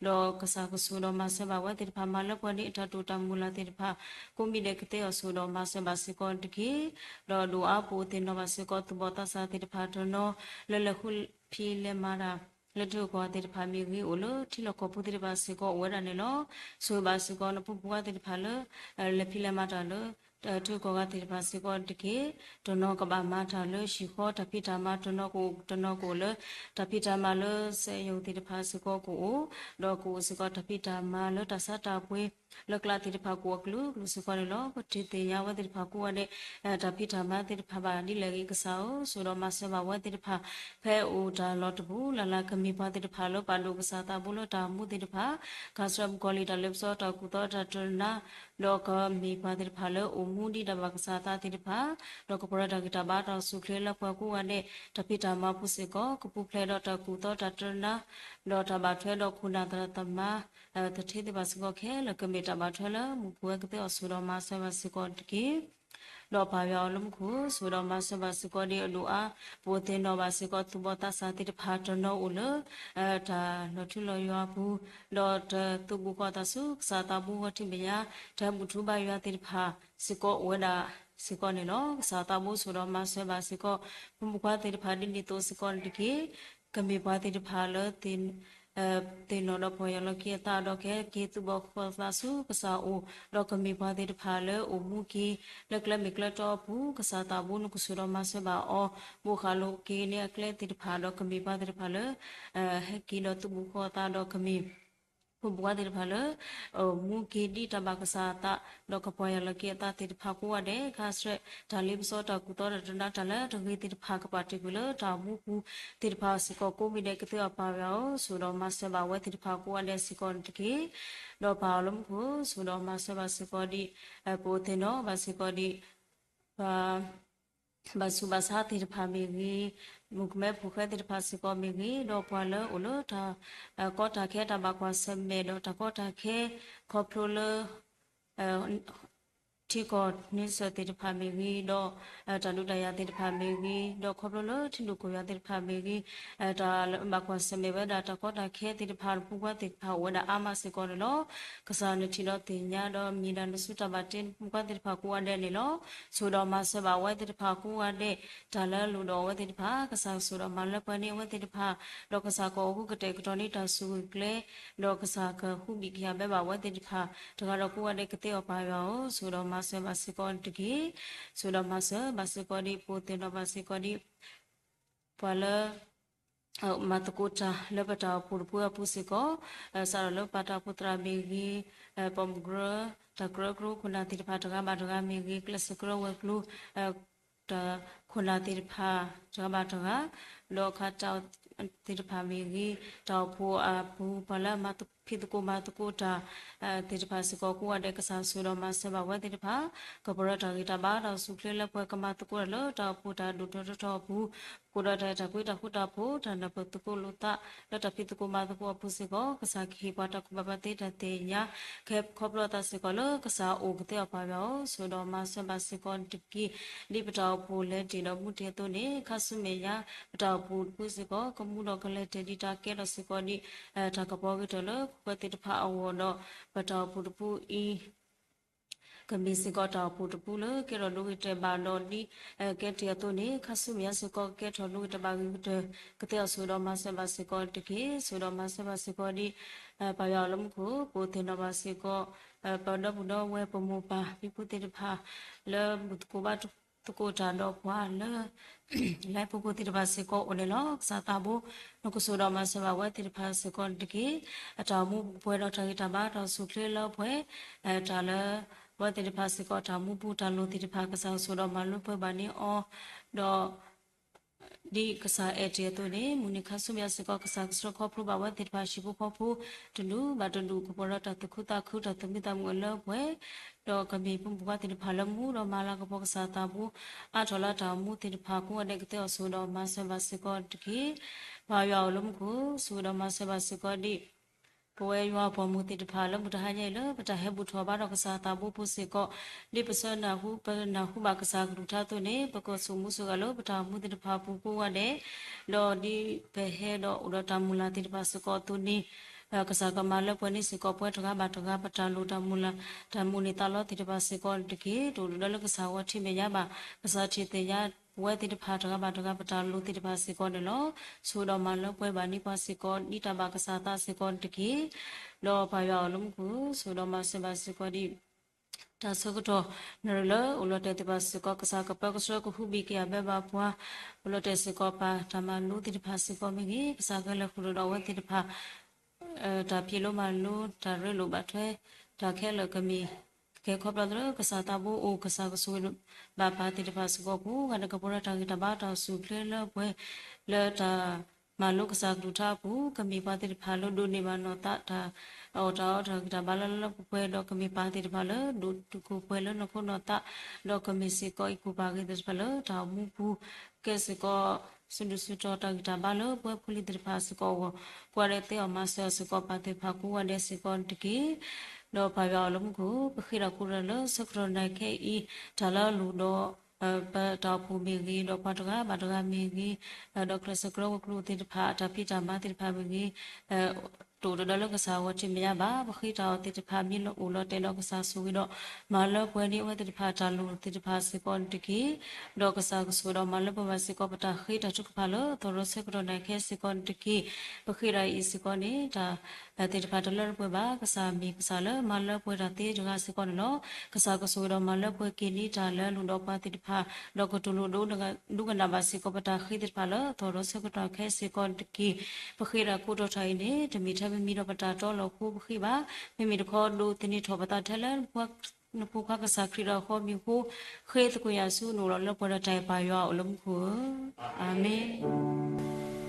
ဒီးကစၢ်ကဆိၣ်ဒီးမၤစၢၤဘၣ်ဝဲသ့ၣ်တဖၣ် မၤလၢပှဲၤန့ၢ်အတၢ်တိာ်တၢ်မုၢ်လၢ်သ့ၣ်တဖၣ် ကိးမံၤဒဲးကသ့အီၤဆိၣ်ဒီးမၤစၢၤဘၣ်စ့ၢ်ကီးတက့ၢ်. ဒီးဒိၣ်အါပအိၣ်သ့ၣ်နီၣ်ဘၣ်စ့ၢ်ကီး သူၣ်ဘီၣ်သးစၢ်သ့ၣ်တဖၣ်တနီၤ လၢလဲၤဃုဖံးလဲၤမၤတၢ် လၢထံဂုၤကီၢ်ဂၤသ့ၣ်တဖၣ်မ့ၢ်ဂ့ၤ အိၣ်လၢထံလီၢ်ကီၢ်ပူၤသ့ၣ်တဖၣ်စ့ၢ်ကီးအိၣ်ဝဲဒၣ်န့ၣ်လီၤ. ဆိၣ်ဂ့ၤဘၣ်စ့ၢ်ကီးနဖိမုၣ်ဖိခွါသ့ၣ်တဖၣ်လၢ လဲၤဖံးလဲၤမၤတၢ်လၢ ထံဂုၤကီၢ်ဂၤသ့ၣ်တဖၣ်စ့ၢ်ကီးတက့ၢ်. တနီၤကဘၣ်မၤတၢ်လၢဟံၣ်ဃီ တၢ်ဖံးတၢ်မၤ တနီၤကအိၣ် တနီၤကအိၣ်လၢ တၢ်ဖံးတၢ်မၤလၢစက်ရုံသ့ၣ်တဖၣ်စ့ၢ်ကီးကအိၣ်, ဒီးကအိၣ်စ့ၢ်ကီးတၢ်ဖံးတၢ်မၤလၢတၢ်ဆါတၢ်ပှ့ၤ လၢကျါသ့ၣ်တဖၣ်ကအိၣ်အကလုာ်ကလုာ်စ့ၢ်ကီးန့ၣ်လီၤ. ပထံၣ်သ့ၣ်ညါဝဲသ့ၣ်တဖၣ်ကိးဂၤဒဲး တၢ်ဖံးတၢ်မၤသ့ၣ်တဖၣ်ဘၣ်ဒ်လဲၣ်ဂ့ၤ ကစၢ်ဧၢ, ဆိၣ်ဒီးမၤစၢၤဘၣ်ဝဲသ့ၣ်တဖၣ် ဖဲအိၣ်တၢ်လီၢ်တပူၤလၢ်လၢ် ကမ့ၢ်ပှၤသ့ၣ်တဖၣ်လၢပာ်ဒိၣ်ကစၢ်သးဘိလၢတၢ်မူသ့ၣ်တဖၣ် ခါဆူမုၣ်ကီၤလံၢ်တၢ်လ့ပစီ တၢ်ကူၣ်သီတၢ်တရၢနၤ ဒီးကမ့ၢ်ပှၤသ့ၣ်တဖၣ်လၢအိၣ်မူဒ်တၢ်ဘၣ်ကစၢ်သးသ့ၣ်တဖၣ်, ဒီးကပှဲၤဒီးတၢ်ဂံၢ်တၢ်ဘါတၢ်အိၣ်ဆူၣ်အိၣ်ချ့လၢပှၤကိးဂၤဒဲး တၢ်ဖံးတၢ်မၤပူၤစ့ၢ်ကီး ကပူၤဖျဲးဒီးတၢ်ကူၣ်သီတၢ်တရၢနၤ ဒီးတၢ်ဘၣ်ထွဲဒီးခိၣ်နၢ်သရၣ်သမါ သထ့သ့ၣ်တဖၣ်စ့ၢ်ကီးခဲလၢာ် ကမ့ၢ်တၢ်ဘၣ်ထွဲလၢမူခိၣ်ဝဲ ကသ့အီၤဆိၣ်ဒီးမၤစၢၤဘၣ်စ့ၢ်ကီးတက့ၢ်. ဒီးပၢ်ယွၤအိၣ်လၢမူခိၣ် ဆိၣ်ဒီးမၤစၢၤဘၣ်စ့ၢ်ကီးဒ်အဒိၣ်အါ ပအိၣ်သ့ၣ်နီၣ်ဘၣ်စ့ၢ်ကီး သူၣ်ဘီၣ်သးစၢ်သ့ၣ်တဖၣ်တနီၤအိၣ်လၢ တၢ်လီၤထူလီၤယိာ်အပူၤ, ဒီးတသူၣ်ဘီၣ်သးစူၤ ကစၢ်သးဘိဂီၢ်ထံးမဲာ်ညါ တၢ်ဘူၣ်ထီၣ်ဘါယွၤသ့ၣ်တဖၣ်စ့ၢ်ကီးအိၣ်ဝဲဒၣ်စ့ၢ်ကီးန့ၣ်လီၤ. ကစၢ်သးဘိဆိၣ်ဒီးမၤစၢၤဘၣ်စ့ၢ်ကီး ဖိမုၣ်ဖိခွါသ့ၣ်တဖၣ်ဒ်န့ၣ်အသိးစ့ၢ်ကီးတက့ၢ်. ကမ့ၢ်ပှၤသ့ၣ်တဖၣ်လၢ သ့ၣ်နီၣ်ဒီးပီၢ်ယၢ်လီၤက့ၤအသးဒီးကဟဲက့ၤသူၣ်ဘီၣ်သးစူၤကစၢ်အအိၣ်, ဒီးကမ့ၢ်ပှၤသ့ၣ်တဖၣ်လၢအိၣ်မူက့ၤ လၢကျဲမ့ၢ်ကျဲတီအပူၤ ကစၢ်သးဘိနကဆိၣ်ဒီးမၤစၢၤဘၣ်အီၤ, ဘိးဃာ်လိာ်က့ၤန့ၢ်အကျဲသ့ၣ်တဖၣ်ဒီးကမ့ၢ်ပှၤသ့ၣ်တဖၣ်လၢ ဟဲက့ၤဒီးသူၣ်ဘီၣ်သးဒီးကမ့ၢ် ဖိမုၣ်ဖိခွါသ့ၣ်တဖၣ်လၢ မူက့ၤဒံးတၢ်ဘၣ်ကစၢ်အသး ဒီးကပီၤယၢ်လီၤက့ၤအသးသ့ၣ်တဖၣ်ကိးဂၤဒဲး ခါဆှဲး တၢ်လ့ပစီတၢ်ကူၣ်သီတၢ်တနါတၢ်လၢတဂ့ၤသ့ၣ်တဖၣ် ကပာ်တ့ၢ်ကွံာ်လၢတၢ်အိၣ်မူပူၤသ့ၣ်တဖၣ်စ့ၢ်ကီး ကိးမံၤဒဲးကသ့အီၤပၢ်ယွၤဧၢ, ဆိၣ်ဒီးမၤစၢၤဘၣ်ဝဲသ့ၣ်တဖၣ်ကိးဂၤဒဲးစ့ၢ်ကီးတက့ၢ်. ဒီးပၢ်အီၤလၢမူခိၣ် ဆိၣ်ဒီးမၤစၢၤဘၣ်စ့ၢ်ကီးဒံး ပအိၣ်သ့ၣ်နီၣ်ဘၣ်စ့ၢ်ကီးဒံး ပှၤ ဘၣ်ဆူးဘၣ်ဆါသ့ၣ်တဖၣ်မ့ၢ်ဂ့ၤ, မုၣ်ကမဲဖိဃဲသ့ၣ်တဖၣ်စ့ၢ်ကီးမ့ၢ်ဂ့ၤ, ဒီးပှၤလၢအိၣ်လၢတၢ် ကီတၢ်ခဲတၢ်ဘၣ်ကွၢ်ဆၢၣ်မဲာ် ဒီးတၢ်ကီတၢ်ခဲ ခီဖျိလၢ ထံကီၢ်န့ဆၢၣ်သ့ၣ်တဖၣ်မ့ၢ်ဂ့ၤ, ဒီးတၢ်ဒုးတၢ်ယၤသ့ၣ်တဖၣ်မ့ၢ်ဂ့ၤ, ဒီးခီဖျိလၢထံဒိၣ်ခိၣ်ယွၤသ့ၣ်တဖၣ်မ့ၢ်ဂ့ၤ, တၢ်လၢဘၣ်ကွၢ်ဆၢၣ်မဲာ်ဝဲဒၣ်တၢ်ကီတၢ်ခဲသ့ၣ်တဖၣ် ဖိခွါသ့ၣ်တဖၣ်အိၣ်ဝဲဒၣ်အါမးစ့ၢ်ကီးန့ၣ်လီၤ. ကစၢ်နထံၣ်ဒီးသ့ၣ်ညါ ဒီးမ့ၢ်ဒၣ်နစုတၢ်ဘၣ်တ့ဖိခွါသ့ၣ်တဖၣ်ကိးဂၤဒဲးန့ၣ်လီၤ. ဆိၣ်ဒီးမၤစၢၤဘၣ်ဝဲသ့ၣ်တဖၣ်ကိးဂၤဒဲး တၢ်လၢအလိၣ်ဒီးအဝဲသ့ၣ်တဖၣ် ကစၢ်ကဆိၣ်ဒီးမၤလၢပှဲၤန့ၢ်အဝဲသ့ၣ်တဖၣ်, ဒီးကစၢ်ကအိၣ်ဃုာ်ကတဲာ်ကတီၤန့ၢ်တၢ်ဆိၣ်ဂ့ၤကျဲ ဒီးကစၢ်ကဟူးဘံၣ်ကယာ်ဘဲဘၣ်ဝဲသ့ၣ်တဖၣ် တဂၤဒီးကိးဂၤဒဲးကသ့အီၤပၢ်ယွၤဧၢ, ဆိၣ်ဒီးမၤစၢၤဘၣ်စ့ၢ်ကီးတက့ၢ်. ဆိၣ်ဒီးမၤစၢၤဘၣ်စ့ၢ်ကီးဒံး ပအိၣ်သ့ၣ်နီၣ်ဘၣ်စ့ၢ်ကီးဒံး ပှၤလၢ မၤသကိးတၢ်လၢပတၢ်အိၣ်ဖှိၣ်တဖုအပူၤစ့ၢ်ကီး, စးထီၣ်လၢပပၢ်တၢ်အိၣ်ဖှိၣ်သရၣ်မ့ၢ်ဂ့ၤ, ပိာ်မုၣ်ကရၢ, တၢ်ကရၢကရိခိၣ်နၢ်သ့ၣ်တဖၣ်တဂၤဘၣ်တဂၤမ့ၢ်ဂ့ၤ, ကျဲးစၢးကရၢဝဲၤကျိၤ တၢ်ခိၣ်နၢ်သ့ၣ်တဖၣ်တဂၤဘၣ်တဂၤ, ဒီးခါတၢ်သ့ၣ်တဖၣ်မ့ၢ်ဂ့ၤ, တၢ်အိၣ်ဖှိၣ်အပူၤ ပှၤလၢအမၤသ ဖံးသကိးမၤသကိးတၢ် သ့ၣ်တဖၣ်စ့ၢ်ကီးကိးဂၤဒဲး ကစၢ်ဆိၣ်ဒီးမၤစၢၤဘၣ်ဝဲသ့ၣ်တဖၣ်, ကပၢၤဒီးတၢ်ဂ့ၤတၢ်ဘၣ် တၢ်အိၣ်ဆူၣ်အိၣ်ချ့လၢပှဲၤ ကမၤသကိးတၢ်လၢတၢ်အိၣ်ဖှိၣ်တၢ်ဒိၣ်ထီၣ်ထီထီၣ်အပူၤ, ပကိးဒီးတၢ်အဲၣ်တၢ်ကွံ တၢ်ဃူတၢ်ဖိး တၢ်နၢ်ပၢၢ်သကိးလိာ်သး လၢတၢ်ဖံးသကိးမၤသကိးအပူၤစ့ၢ်ကီး ကစၢ်ကဟ့ၣ်ပှၤတၢ်ကူၣ်ဘၣ်ကူၣ်သ့တၢ်သ့ၣ်ညါ ကဟဲခီဖျိအသးစ့ၢ်ကီးလၢကစၢ်အအိၣ်ကသ့အီၤပၢ်ယွၤဧၢ, ဆိၣ်ဒီးမၤစၢၤဘၣ်စ့ၢ်ကီးတက့ၢ်. ဒ်ပတၢ်အိၣ်ဖှိၣ်လဲၤတ့ၢ်ဒီးမူတ့ၢ်အသိးန့ၣ် ခါဆူမဲာ်ညါ ပတၢ်အိၣ်ဖှိၣ်တဖုစ့ၢ်ကီး ကမူဒီးကလဲၤတ့ၢ်ဒ်တၢ်ကဲထီၣ်စ့ၢ်ကီးဒ် တၢ်ကပီၤဂ့ၤထီၣ်လၢပှၤသ့ၣ်တဖၣ်အဂီၢ်ဒီး ပတၢ်အိၣ်ဖှိၣ်တဖုအံၤ ကမ့ၢ်စ့ၢ်ကီးတၢ်အိၣ်ဖှိၣ်တဖုလၢကဲထီၣ်ဒိဂ့ၤတဲာ်ဘၣ်ဒီးဒ် ကဲတ့ၢ်အသိးန့ၣ် ခါဆူမဲာ်ညါစ့ၢ်ကီး ကကဲထီၣ်ဒိဂ့ၤတဲာ်ဘၣ်ဂ့ၤကတၢၢ် ကသ့အီၤဆိၣ်ဒီးမၤစၢၤဘၣ်စ့ၢ်ကီးတက့ၢ်. ဆိၣ်ဒီးမၤစၢၤဘၣ်စ့ၢ်ကီးဒ် ပၢ်ယွၤလၢမူခိၣ် ပအိၣ်သ့ၣ်နီၣ်ဘၣ်စ့ၢ်ကီး ပဒီပုၢ်ဒီဝဲၢ်ပမိၢ်ပၢ် ဖံဖုသ့ၣ်တဖၣ် လၢဘူၣ်သကိးဘါသကိးတၢ်ဒီးပှၤလၢ လၢပူၤဖိသ့ၣ်တဖၣ်စ့ၢ်ကီးအိၣ်န့ၣ်လီၤ. ကစၢ်သးဘိ နကဆိၣ်ဒီးမၤစၢၤဘၣ်ဝဲသ့ၣ်တဖၣ်စ့ၢ်ကီးတက့ၢ်. အတၢ်အိၣ်မူပှဲၤဒီးတၢ်ဂ့ၤတၢ်ဘၣ် တၢ်အိၣ်ဆူၣ်အိၣ်ချ့လၢပှဲၤ တၢ်လၢ ဝဲသ့ၣ်တဖၣ်စ့ၢ်ကီး တၢ်မူပူၤတၢ်လိၤသ့ၣ်တဖၣ် ကစၢ်ကဆိၣ်ဒီးမၤလၢပှဲၤဘၣ်န့ၢ်အီၤ ဒီး ဒ်ကစၢ်အဲၣ်တ့ၢ်အသိးန့ၣ် မုၢ်နံၤခါဆူမဲာ်ညါစ့ၢ်ကီး ကစၢ်ကဆှၢခီဖျိဘၣ်ဝဲသ့ၣ်တဖၣ် ဟံၣ်ဖိဃီဖိ တဒူၣ်ဘၣ်တဒူၣ် ကပှဲၤဒီးတၢ်သူၣ်ခုသးခု တၢ်သူၣ်မံသးမုာ်အလၢပှဲၤ ဒီးကမ့ၢ်ဖိမုၣ်ဖိခွါသ့ၣ်တဖၣ်လၢမူဒီးမၤလၤကပီၤကစၢ်သးဘိ အါထီၣ်လၢတၢ်အိၣ်မူသ့ၣ်တဖၣ်ကိးဂၤဒဲး ကသ့အီၤဆိၣ်ဒီးမၤစၢၤဘၣ်စ့ၢ်ကီးတက့ၢ်. ပၢ်ယွၤအိၣ်လၢမူခိၣ် ဆိၣ်ဒီးမၤစၢၤဘၣ်စ့ၢ်ကီးဒ် ပဝဲယွၤအပှၤမုၣ်သ့ၣ်တဖၣ်လၢမုၢ်တဟါညါအံၤလၢ ပတၢ်ဟဲဘူၣ်ထီၣ်ဘါထီၣ်ကစၢ်သးဘိပူၤစ့ၢ်ကီး ဒ်ပဆၢနၢ်ဟူ ပနၢ်ဟူဘၣ်ကစၢ်ကလုၢ်ကထါအသိးန့ၣ် ပကဆိၣ်မူဆိၣ်ဂဲၤလၢပတၢ်အိၣ်မူသ့ၣ်တဖၣ်အပူၤကိးဂၤဒဲး ဒီးဒ်ပဟဲဒီးအိၣ်ဒီးတၢ်မုၢ်လၢ်သ့ၣ်တဖၣ်စ့ၢ်ကီးအသိးန့ၣ် ကစၢ်ကမၤလၢပှဲၤန့ၢ်စ့ၢ်ကီးပှၤတဂၤဘၣ်တဂၤ ပတၢ်လိၣ်တၢ်မုၢ်လၢ် တၢ်မုၢ်လၢ်သးလီသ့ၣ်တဖၣ်စ့ၢ်ကီးတက့ၢ်. တအိၣ်ဒၣ်လၢကစၢ်ဂီၤထံးမဲာ်ညါဘၣ် ကစၢ်ထံၣ်သ့ၣ်ညါ ပဝဲသ့ၣ်တဖၣ်တဂၤဘၣ်တဂၤ ပတၢ်လိၣ်သ့ၣ်တဖၣ်စ့ၢ်ကီးန့ၣ်လီၤ. ဆိၣ်ဒီးမၤလၢပှဲၤဘၣ်န့ၢ်ပှၤစ့ၢ်ကီး ဒ်တၢ်ဘၣ်ကစၢ်သးစ့ၢ်ကီးတက့ၢ်. ဒီးပၢ်ယွၤအိၣ်လၢမူခိၣ် ဆိၣ်ဒီးမၤစၢၤဘၣ်စ့ၢ်ကီးဒ် တၢ်ဆၢကတီၢ် နရၢၣ်လၢအိၣ်လီၤတဲာ်သ့ၣ်တဖၣ်စ့ၢ်ကီး ကစၢ်ကပၢကဆှၢကဟူးဘံၣ်ကယာ်ဘဲဘၣ်ပှၤ အိၣ်လီၤတဲာ်စ့ၢ်ကီးပၢ်တၢ်မၤလိသ့ၣ်တဖၣ်စ့ၢ်ကီးမ့ၢ်ဂ့ၤ ကစၢ်ကလဲၤဃုာ်ဒီးအဝဲသ့ၣ်တဖၣ် တၢ်ဖံးလိမၤလိ တၢ်ရ့လိာ်ဘၣ်ထွဲ တၢ်ခဲလၢာ်ကမ့ၢ် ကဟဲခီဖျိလၢကစၢ်သးဘိအိၣ် ကစၢ်ကဆိၣ်ဂ့ၤဘၣ်ပၢ်သ့ၣ်တဖၣ်စ့ၢ်ကီးပူၤ ဂၤန့ၣ်ကပှဲၤဒီးတၢ်ဂ့ၤတၢ်ဘါတၢ်အိၣ်ဆူၣ်အိၣ်ချ့လၢပှဲၤ လၢတၢ်မၤလိကစၢ်ကလုၢ်ကထါအပူၤ ကမ့ၢ်ပှၤသ့ၣ်တဖၣ်လၢဒိးန့ၢ်ဘၣ်နီၢ်သး တၢ်အီၣ်တၢ်အီတၢ်ဂ့ၤတၢ်ဘါလၢလၢပှဲၤပှဲၤ ဒီးကမ့ၢ်ပၢ်သ့ၣ်တဖၣ်လၢဒိးတုာ်ခိၣ်ပှဲၤလၢနီၢ်ခိနီၢ်သး ဒီးကမ့ၢ်စ့ၢ်ကီးအံၤပူၤပၢ်ဂ့ၤသ့ၣ်တဖၣ်လၢတၢ်အိၣ်မူပူၤ ကဲစ့ၢ်ကီး ဆူၣ်ဒူၣ်ဆူၣ်တီၤတၢ်ဂံၢ်တၢ်ဘါလၢပဝဲဖိလံၤသ့ၣ်တဖၣ်စ့ၢ်ကီးအဂီၢ် ကိးဂၤဒဲးသ့အီၤမၤစၢၤအီၤစ့ၢ်ကီးပၢ်သ့ၣ်တဖၣ်ကိးဂၤဒဲးစ့ၢ်ကီးတက့ၢ်. ဒီးပၢ်ယွၤအိၣ်လၢမူခိၣ် ပဃ့တၢ်ကိးဂၤဒဲးလၢဆၢကတီၢ်နၤခဲအံၤ တၢ်လၢအလိၣ်ဒီး ပတၢ်အိၣ်ဖှိၣ်မ့ၢ်ဂ့ၤ ဒီးပှၤတဂၤဘၣ်တဂၤမ့ၢ်ဂ့ၤ ဒီးကျဲးစၢးကရၢဝဲၤကျိၤသ့ၣ်တဖၣ် အတၢ်ဖံးတၢ်မၤသ့ၣ်တဖၣ်မ့ၢ်ဂ့ၤ တအိၣ်ဒၣ်လၢကစၢ်ဂီၤထံးမဲာ်ညါဘၣ် ပဃ့တၢ်အီၤသ့ၣ်တဖၣ်မ့ၢ်လၢအိၣ်လီၤတဲာ်ဒီးကစၢ်ဆိၣ်ဂ့ၤဒီး မၤလၢပှဲၤန့ၢ်အဝဲသ့ၣ်တဖၣ်တၢ်လိၣ်သ့ၣ်တဖၣ်စ့ၢ်ကီးတက့ၢ်. ဒီးကစၢ်ကဆိၣ်ဒီးမၤလၢပှဲၤဘၣ်စ့ၢ်ကီးပတၢ်ဃ့တၢ်ထုကဖၣ်လၢသီရီဆၢကတီၢ်နၤခဲစ့ၢ်ကီးတက့ၢ်. ပဃ့တၢ်အံၤစ့ၢ်ကီးန့ၣ် တၢ် တၢ်သ့ၣ်တဖၣ်တလၢတပှဲၤဘၣ်. ကစၢ်မ့ၢ်ကစၢ်လၢမၤလၢပှဲၤတၢ်သ့တဂၤစ့ၢ်ကီးန့ၣ်လီၤ. ကစၢ်ကဆိၣ်ဂ့ၤဒီးမၤလၢပှဲၤက့ၤလံတၢ်လၢအလိၣ်ဒီးပှၤသ့ၣ်တဖၣ်, ဒီးကတူၢ်လိာ်ဒိကနၣ်ဘၣ်စ့ၢ်ကီးပတၢ်ဃ့သ့ၣ်တဖၣ်လၢအသီၣ်ဒီးဆၢကတီၢ်ခဲအံၤစ့ၢ်ကီးတက့ၢ်. ပဃ့တၢ်ကိးတီၤထီၣ်အံၤန့ၣ် တမ့ၢ်ထဲပမံဒီးပတၢ်တီလီၤအဃိပဃ့ဘၣ်. မ့မ့ၢ်တခီဒိးသန့ၤထီၣ်ပသးထဲလၢ နဖိခွါကစၢ်ခရံာ်ဒီးအဃီမ့ၢ်အဃိ, ဃ့သကွံာ်ယၤဆူနအိၣ်ဒီးလၢပှဲၤဒီးတၢ်အဲၣ်ပၢ်ယွၤအိၣ်လၢမူခိၣ်ဧၢ, အၤမ့ၣ်.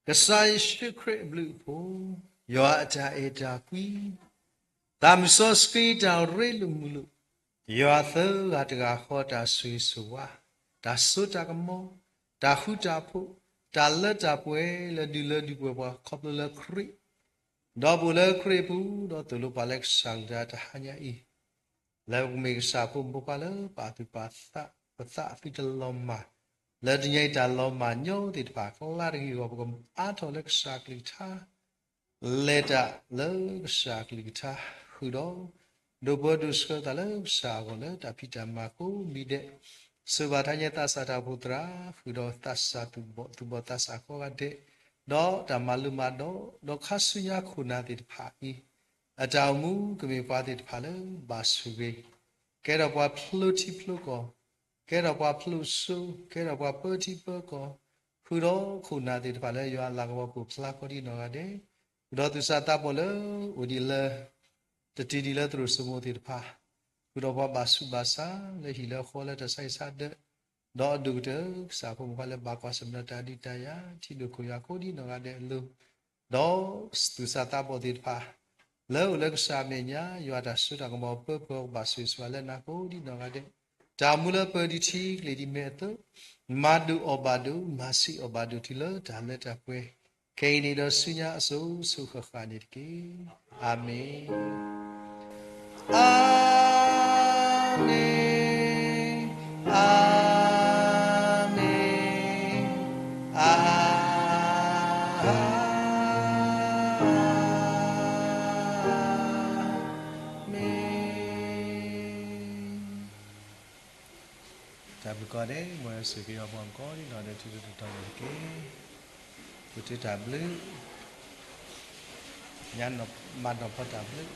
ကစၢ်ယ့ၣ်ၡူးခရံာ်အဘျုးအဖှိၣ်, ယွၤအတၢ်အဲၣ်တၢ်ကွံ, သးမုၢ်စီဆှံတၢ်ရ့လိာ်မုာ်လိာ်, ယွၤသၢဂၤတဂၤဃီတၢ်ဆိၣ်ဂ့ၤဆိၣ်ဝါ, တၢ်စိတၢ်ကမီၤ, တၢ်ဃူတၢ်ဖိး, တၢ်လၢတၢ်ပှဲၤလၢဒုးလၢဒုးပှဲၤပှၤခီဖျိလၢခရံာ်, ဒီးပအိၣ်လၢခရံာ်အပူၤ, ဒီးသိၣ်လိပှၤလၢကစၢ်ကလုၢ်ကထါတဟါညါအံၤ လၢပကမ့ၢ်ကစၢ်ဖိမုၣ်ဖိခွါလၢပာ်သူၣ်ပာ်သး, ပသးအသွံၣ်တလီၤမၢ်, လၢတနံၤအံၤတၢ်လီၤမၢ်ညီသ့ၣ်တဖၣ်အကျါတဂ့ၤအဂီၢ် ပကအါထီၣ်လၢကစၢ်ကလုၢ်ကထါ, လဲၤတၢ်လၢကစၢ်ကလုၢ်ကထါ, ဃုာ်ဒီး ဒိးပၢဒိးဆှၢသးလၢကစၢ်အဂီၢ်လၢတၢ်ဖံးတၢ်မၤကိးမံၤဒဲး, စိၤဘၣ်ထါညါသးစၢ်တၢ်အိၣ်ဖှိၣ်သရၣ်, ဃုာ်ဒီးသးစၢ်သူၣ်ဘီၣ်သူၣ်ဘီၣ်သးစၢ်ကိးဂၤဒဲး, ဒီးတၢ်မၤလိမၤဒိး, ဒီးခါဆူညါခိၣ်နၢ်သ့ၣ်တဖၣ်အံၤ အတၢ်အိၣ်မူကမ့ၢ်ပှၤသ့ၣ်တဖၣ်လၢဘၣ်ဆိၣ်ဂ့ၤ, ကဲထီၣ်ပှၤဖျိထံဖျိကီၢ်, ကဲထီၣ်ပှၤဖျိစိ, ကဲထီၣ်ပှၤပၢထံပၢကီၢ်, ဃုာ်ဒီးခိၣ်နၢ်သ့ၣ်တဖၣ်လၢယွၤအလၤကပီၤပိၢ်ဖျါကိးဒ်နီၢ်ဂၤဒဲး, ဃုာ်ဒီးသူၣ်စၢ်သးဘီၣ်လၢအိၣ်ဒံးလၢ တတ့ၢ်ဒံးလၢသရိာ်စိမိၤသ့ၣ်တဖၣ်, ဃုာ်ဒီးပှၤဘၣ်ဆူးဘၣ်ဆါလၢဟံၣ်လၢဃီလၢတၢ်ဆါဟံၣ်ဆါဒၢး, ဒီးအဒိၣ်ကတၢၢ်ကစၢ်ဖိမုၣ်ဖိခွါလၢဘၣ်ကွၢ်ဆၢၣ်မဲာ်ဒီးတၢ်ဒုးတၢ်ယၤ ထံဒိၣ်ခိၣ်ယွၤကိးဒ်နီၢ်ဂၤဒဲးအလိၤ, ဒီးသူၣ်စၢ်သးဘီၣ်သ့ၣ်တဖၣ် လၢအိၣ်လၢကစၢ်အမဲာ်ညါ ယွၤတၢ်စိတၢ်ကမီၤပၢပှဲၤအီၤ ကဘၣ်ဆိၣ်ဂ့ၤဆိၣ်ဝါလၢနၤကိးဒ်နီၢ်ဂၤဒဲး, တၢ်အိၣ်မူလၢပၢၤဒံးထံကျိၤဒံးမဲာ်အသိး, မၤဒိၣ်အီၣ်ဘၣ်ဒိၣ် မၤဆံးအီၣ်ဘၣ်ဒိၣ်တုၤလၢတၢ်လၢတၢ်ပှဲၤ, ခဲအံၤန့ၣ်ဒီးဆူညါအစိၤစိၤဃၣ်ဃၣ်န့ၣ်တက့ၢ်. အၤမ့ၣ်, အၤမ့ၣ်, အၤမ့ၣ်. တၢ်ဘျုးကိးဂၤဒဲး, မ်ယွၤဆိၣ်ဂ့ၤပှၤကိးဒ်နီၢ်ဂၤဒဲး ထံထီၣ်တီၤန့ၣ်တက့ၢ်. ပတုၤတၢ်ဘျုး, ညါမၤနီၢ်ဖီတၢ်ဘျုး